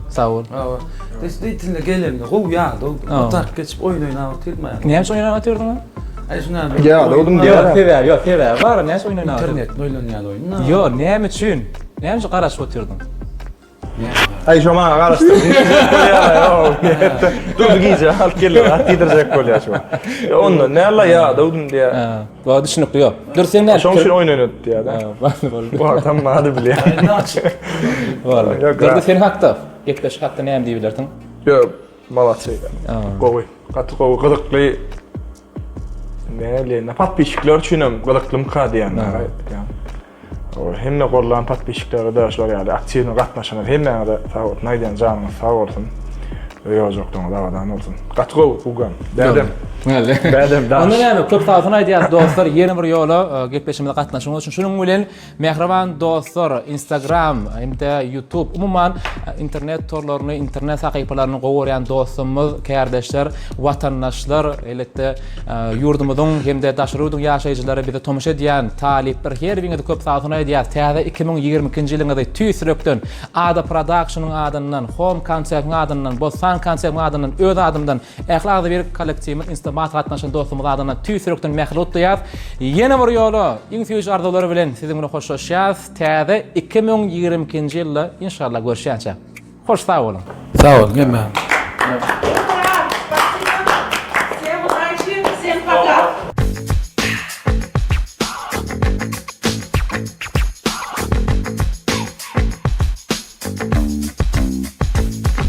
Speaker 1: Sag bol.
Speaker 2: Hawa. Diswitelno gelende gowy ýadawdym. Otaryp geçip oýun oýnap otyrdym aýal.
Speaker 1: Näme üçin oýnap otyrdyň?
Speaker 2: Aý şuna
Speaker 3: Ýadawdym diýýär.
Speaker 1: Ýok, sebäbi ýok, sebäbi bar, näme üçin oýun oýnap otyrdyň?
Speaker 2: Internetde oýlanýan oýun.
Speaker 1: Ýok, näme üçin? Näme üçin garaşyp otyrdyň?
Speaker 3: Aý şo maňa garaşdy. Durdy gije alyp geldi, at diýdirjek bolýar şu. Onda näle ýadawdym diýýär.
Speaker 1: Ha, bu düşünikli ýok. Dur sen näme?
Speaker 3: Şoň üçin oýun oýnatdy diýýär.
Speaker 1: Ha, boldy boldy.
Speaker 3: Bu adam mady bilýär.
Speaker 1: Boldy. Durdy sen hakda, gepleşik hakda näme diýip bilersiň?
Speaker 3: Ýok, malaçy. Gowy. Gaty gowy, gyzykly. Näme diýen, podpisçikler üçin hem gyzyklymyka diýen. Hemme gollan podpisçiklere-de şular ýaly aktiwny gatnaşyňyz hemmäňize sag bolsun aýdýan janyňyz sag bolsun. Öý ojakdyňyz abadan bolsun. Gaty gowy Gugam. Bädem. Bädem daş.
Speaker 1: Onda näme köp sag bolsun aýdýas dostlar ýene bir ýola e, gepleşigimize gatnaşyňyz üçin. Şunuň bilen mähriban dostlar Instagram hem-de YouTube umuman e, internet torlaryny, internet sahypalaryny gowy görýän dostlarymyz, kärdeşler, watandaşlar elbetde Ýurdumyzyň hem-de daşary ýurduň ýaşaýjylary bize tomaşa edýän talyplar her biriňizi köp sagbolsun aýdýas. Täze 2022-nji ýylyňyzy tüýs ýürekden Ada Production-yň adyndan, Home Concept-iň adyndan, Bossan Concept-iň adyndan, öz adymdan, ähli agzybir kollektiwimiz Instamat gatnaşan dostumyz adyndan tüýs ýürekden mähirli gutlaýas. Ýene bir ýola iň süýji arzuwlar bilen siziň bilen hoşlaşýas. Täze 2022-nji ýylda inşallah görüşýänçä. Hoş sag boluň.
Speaker 2: Sag boluň hemmäňiz.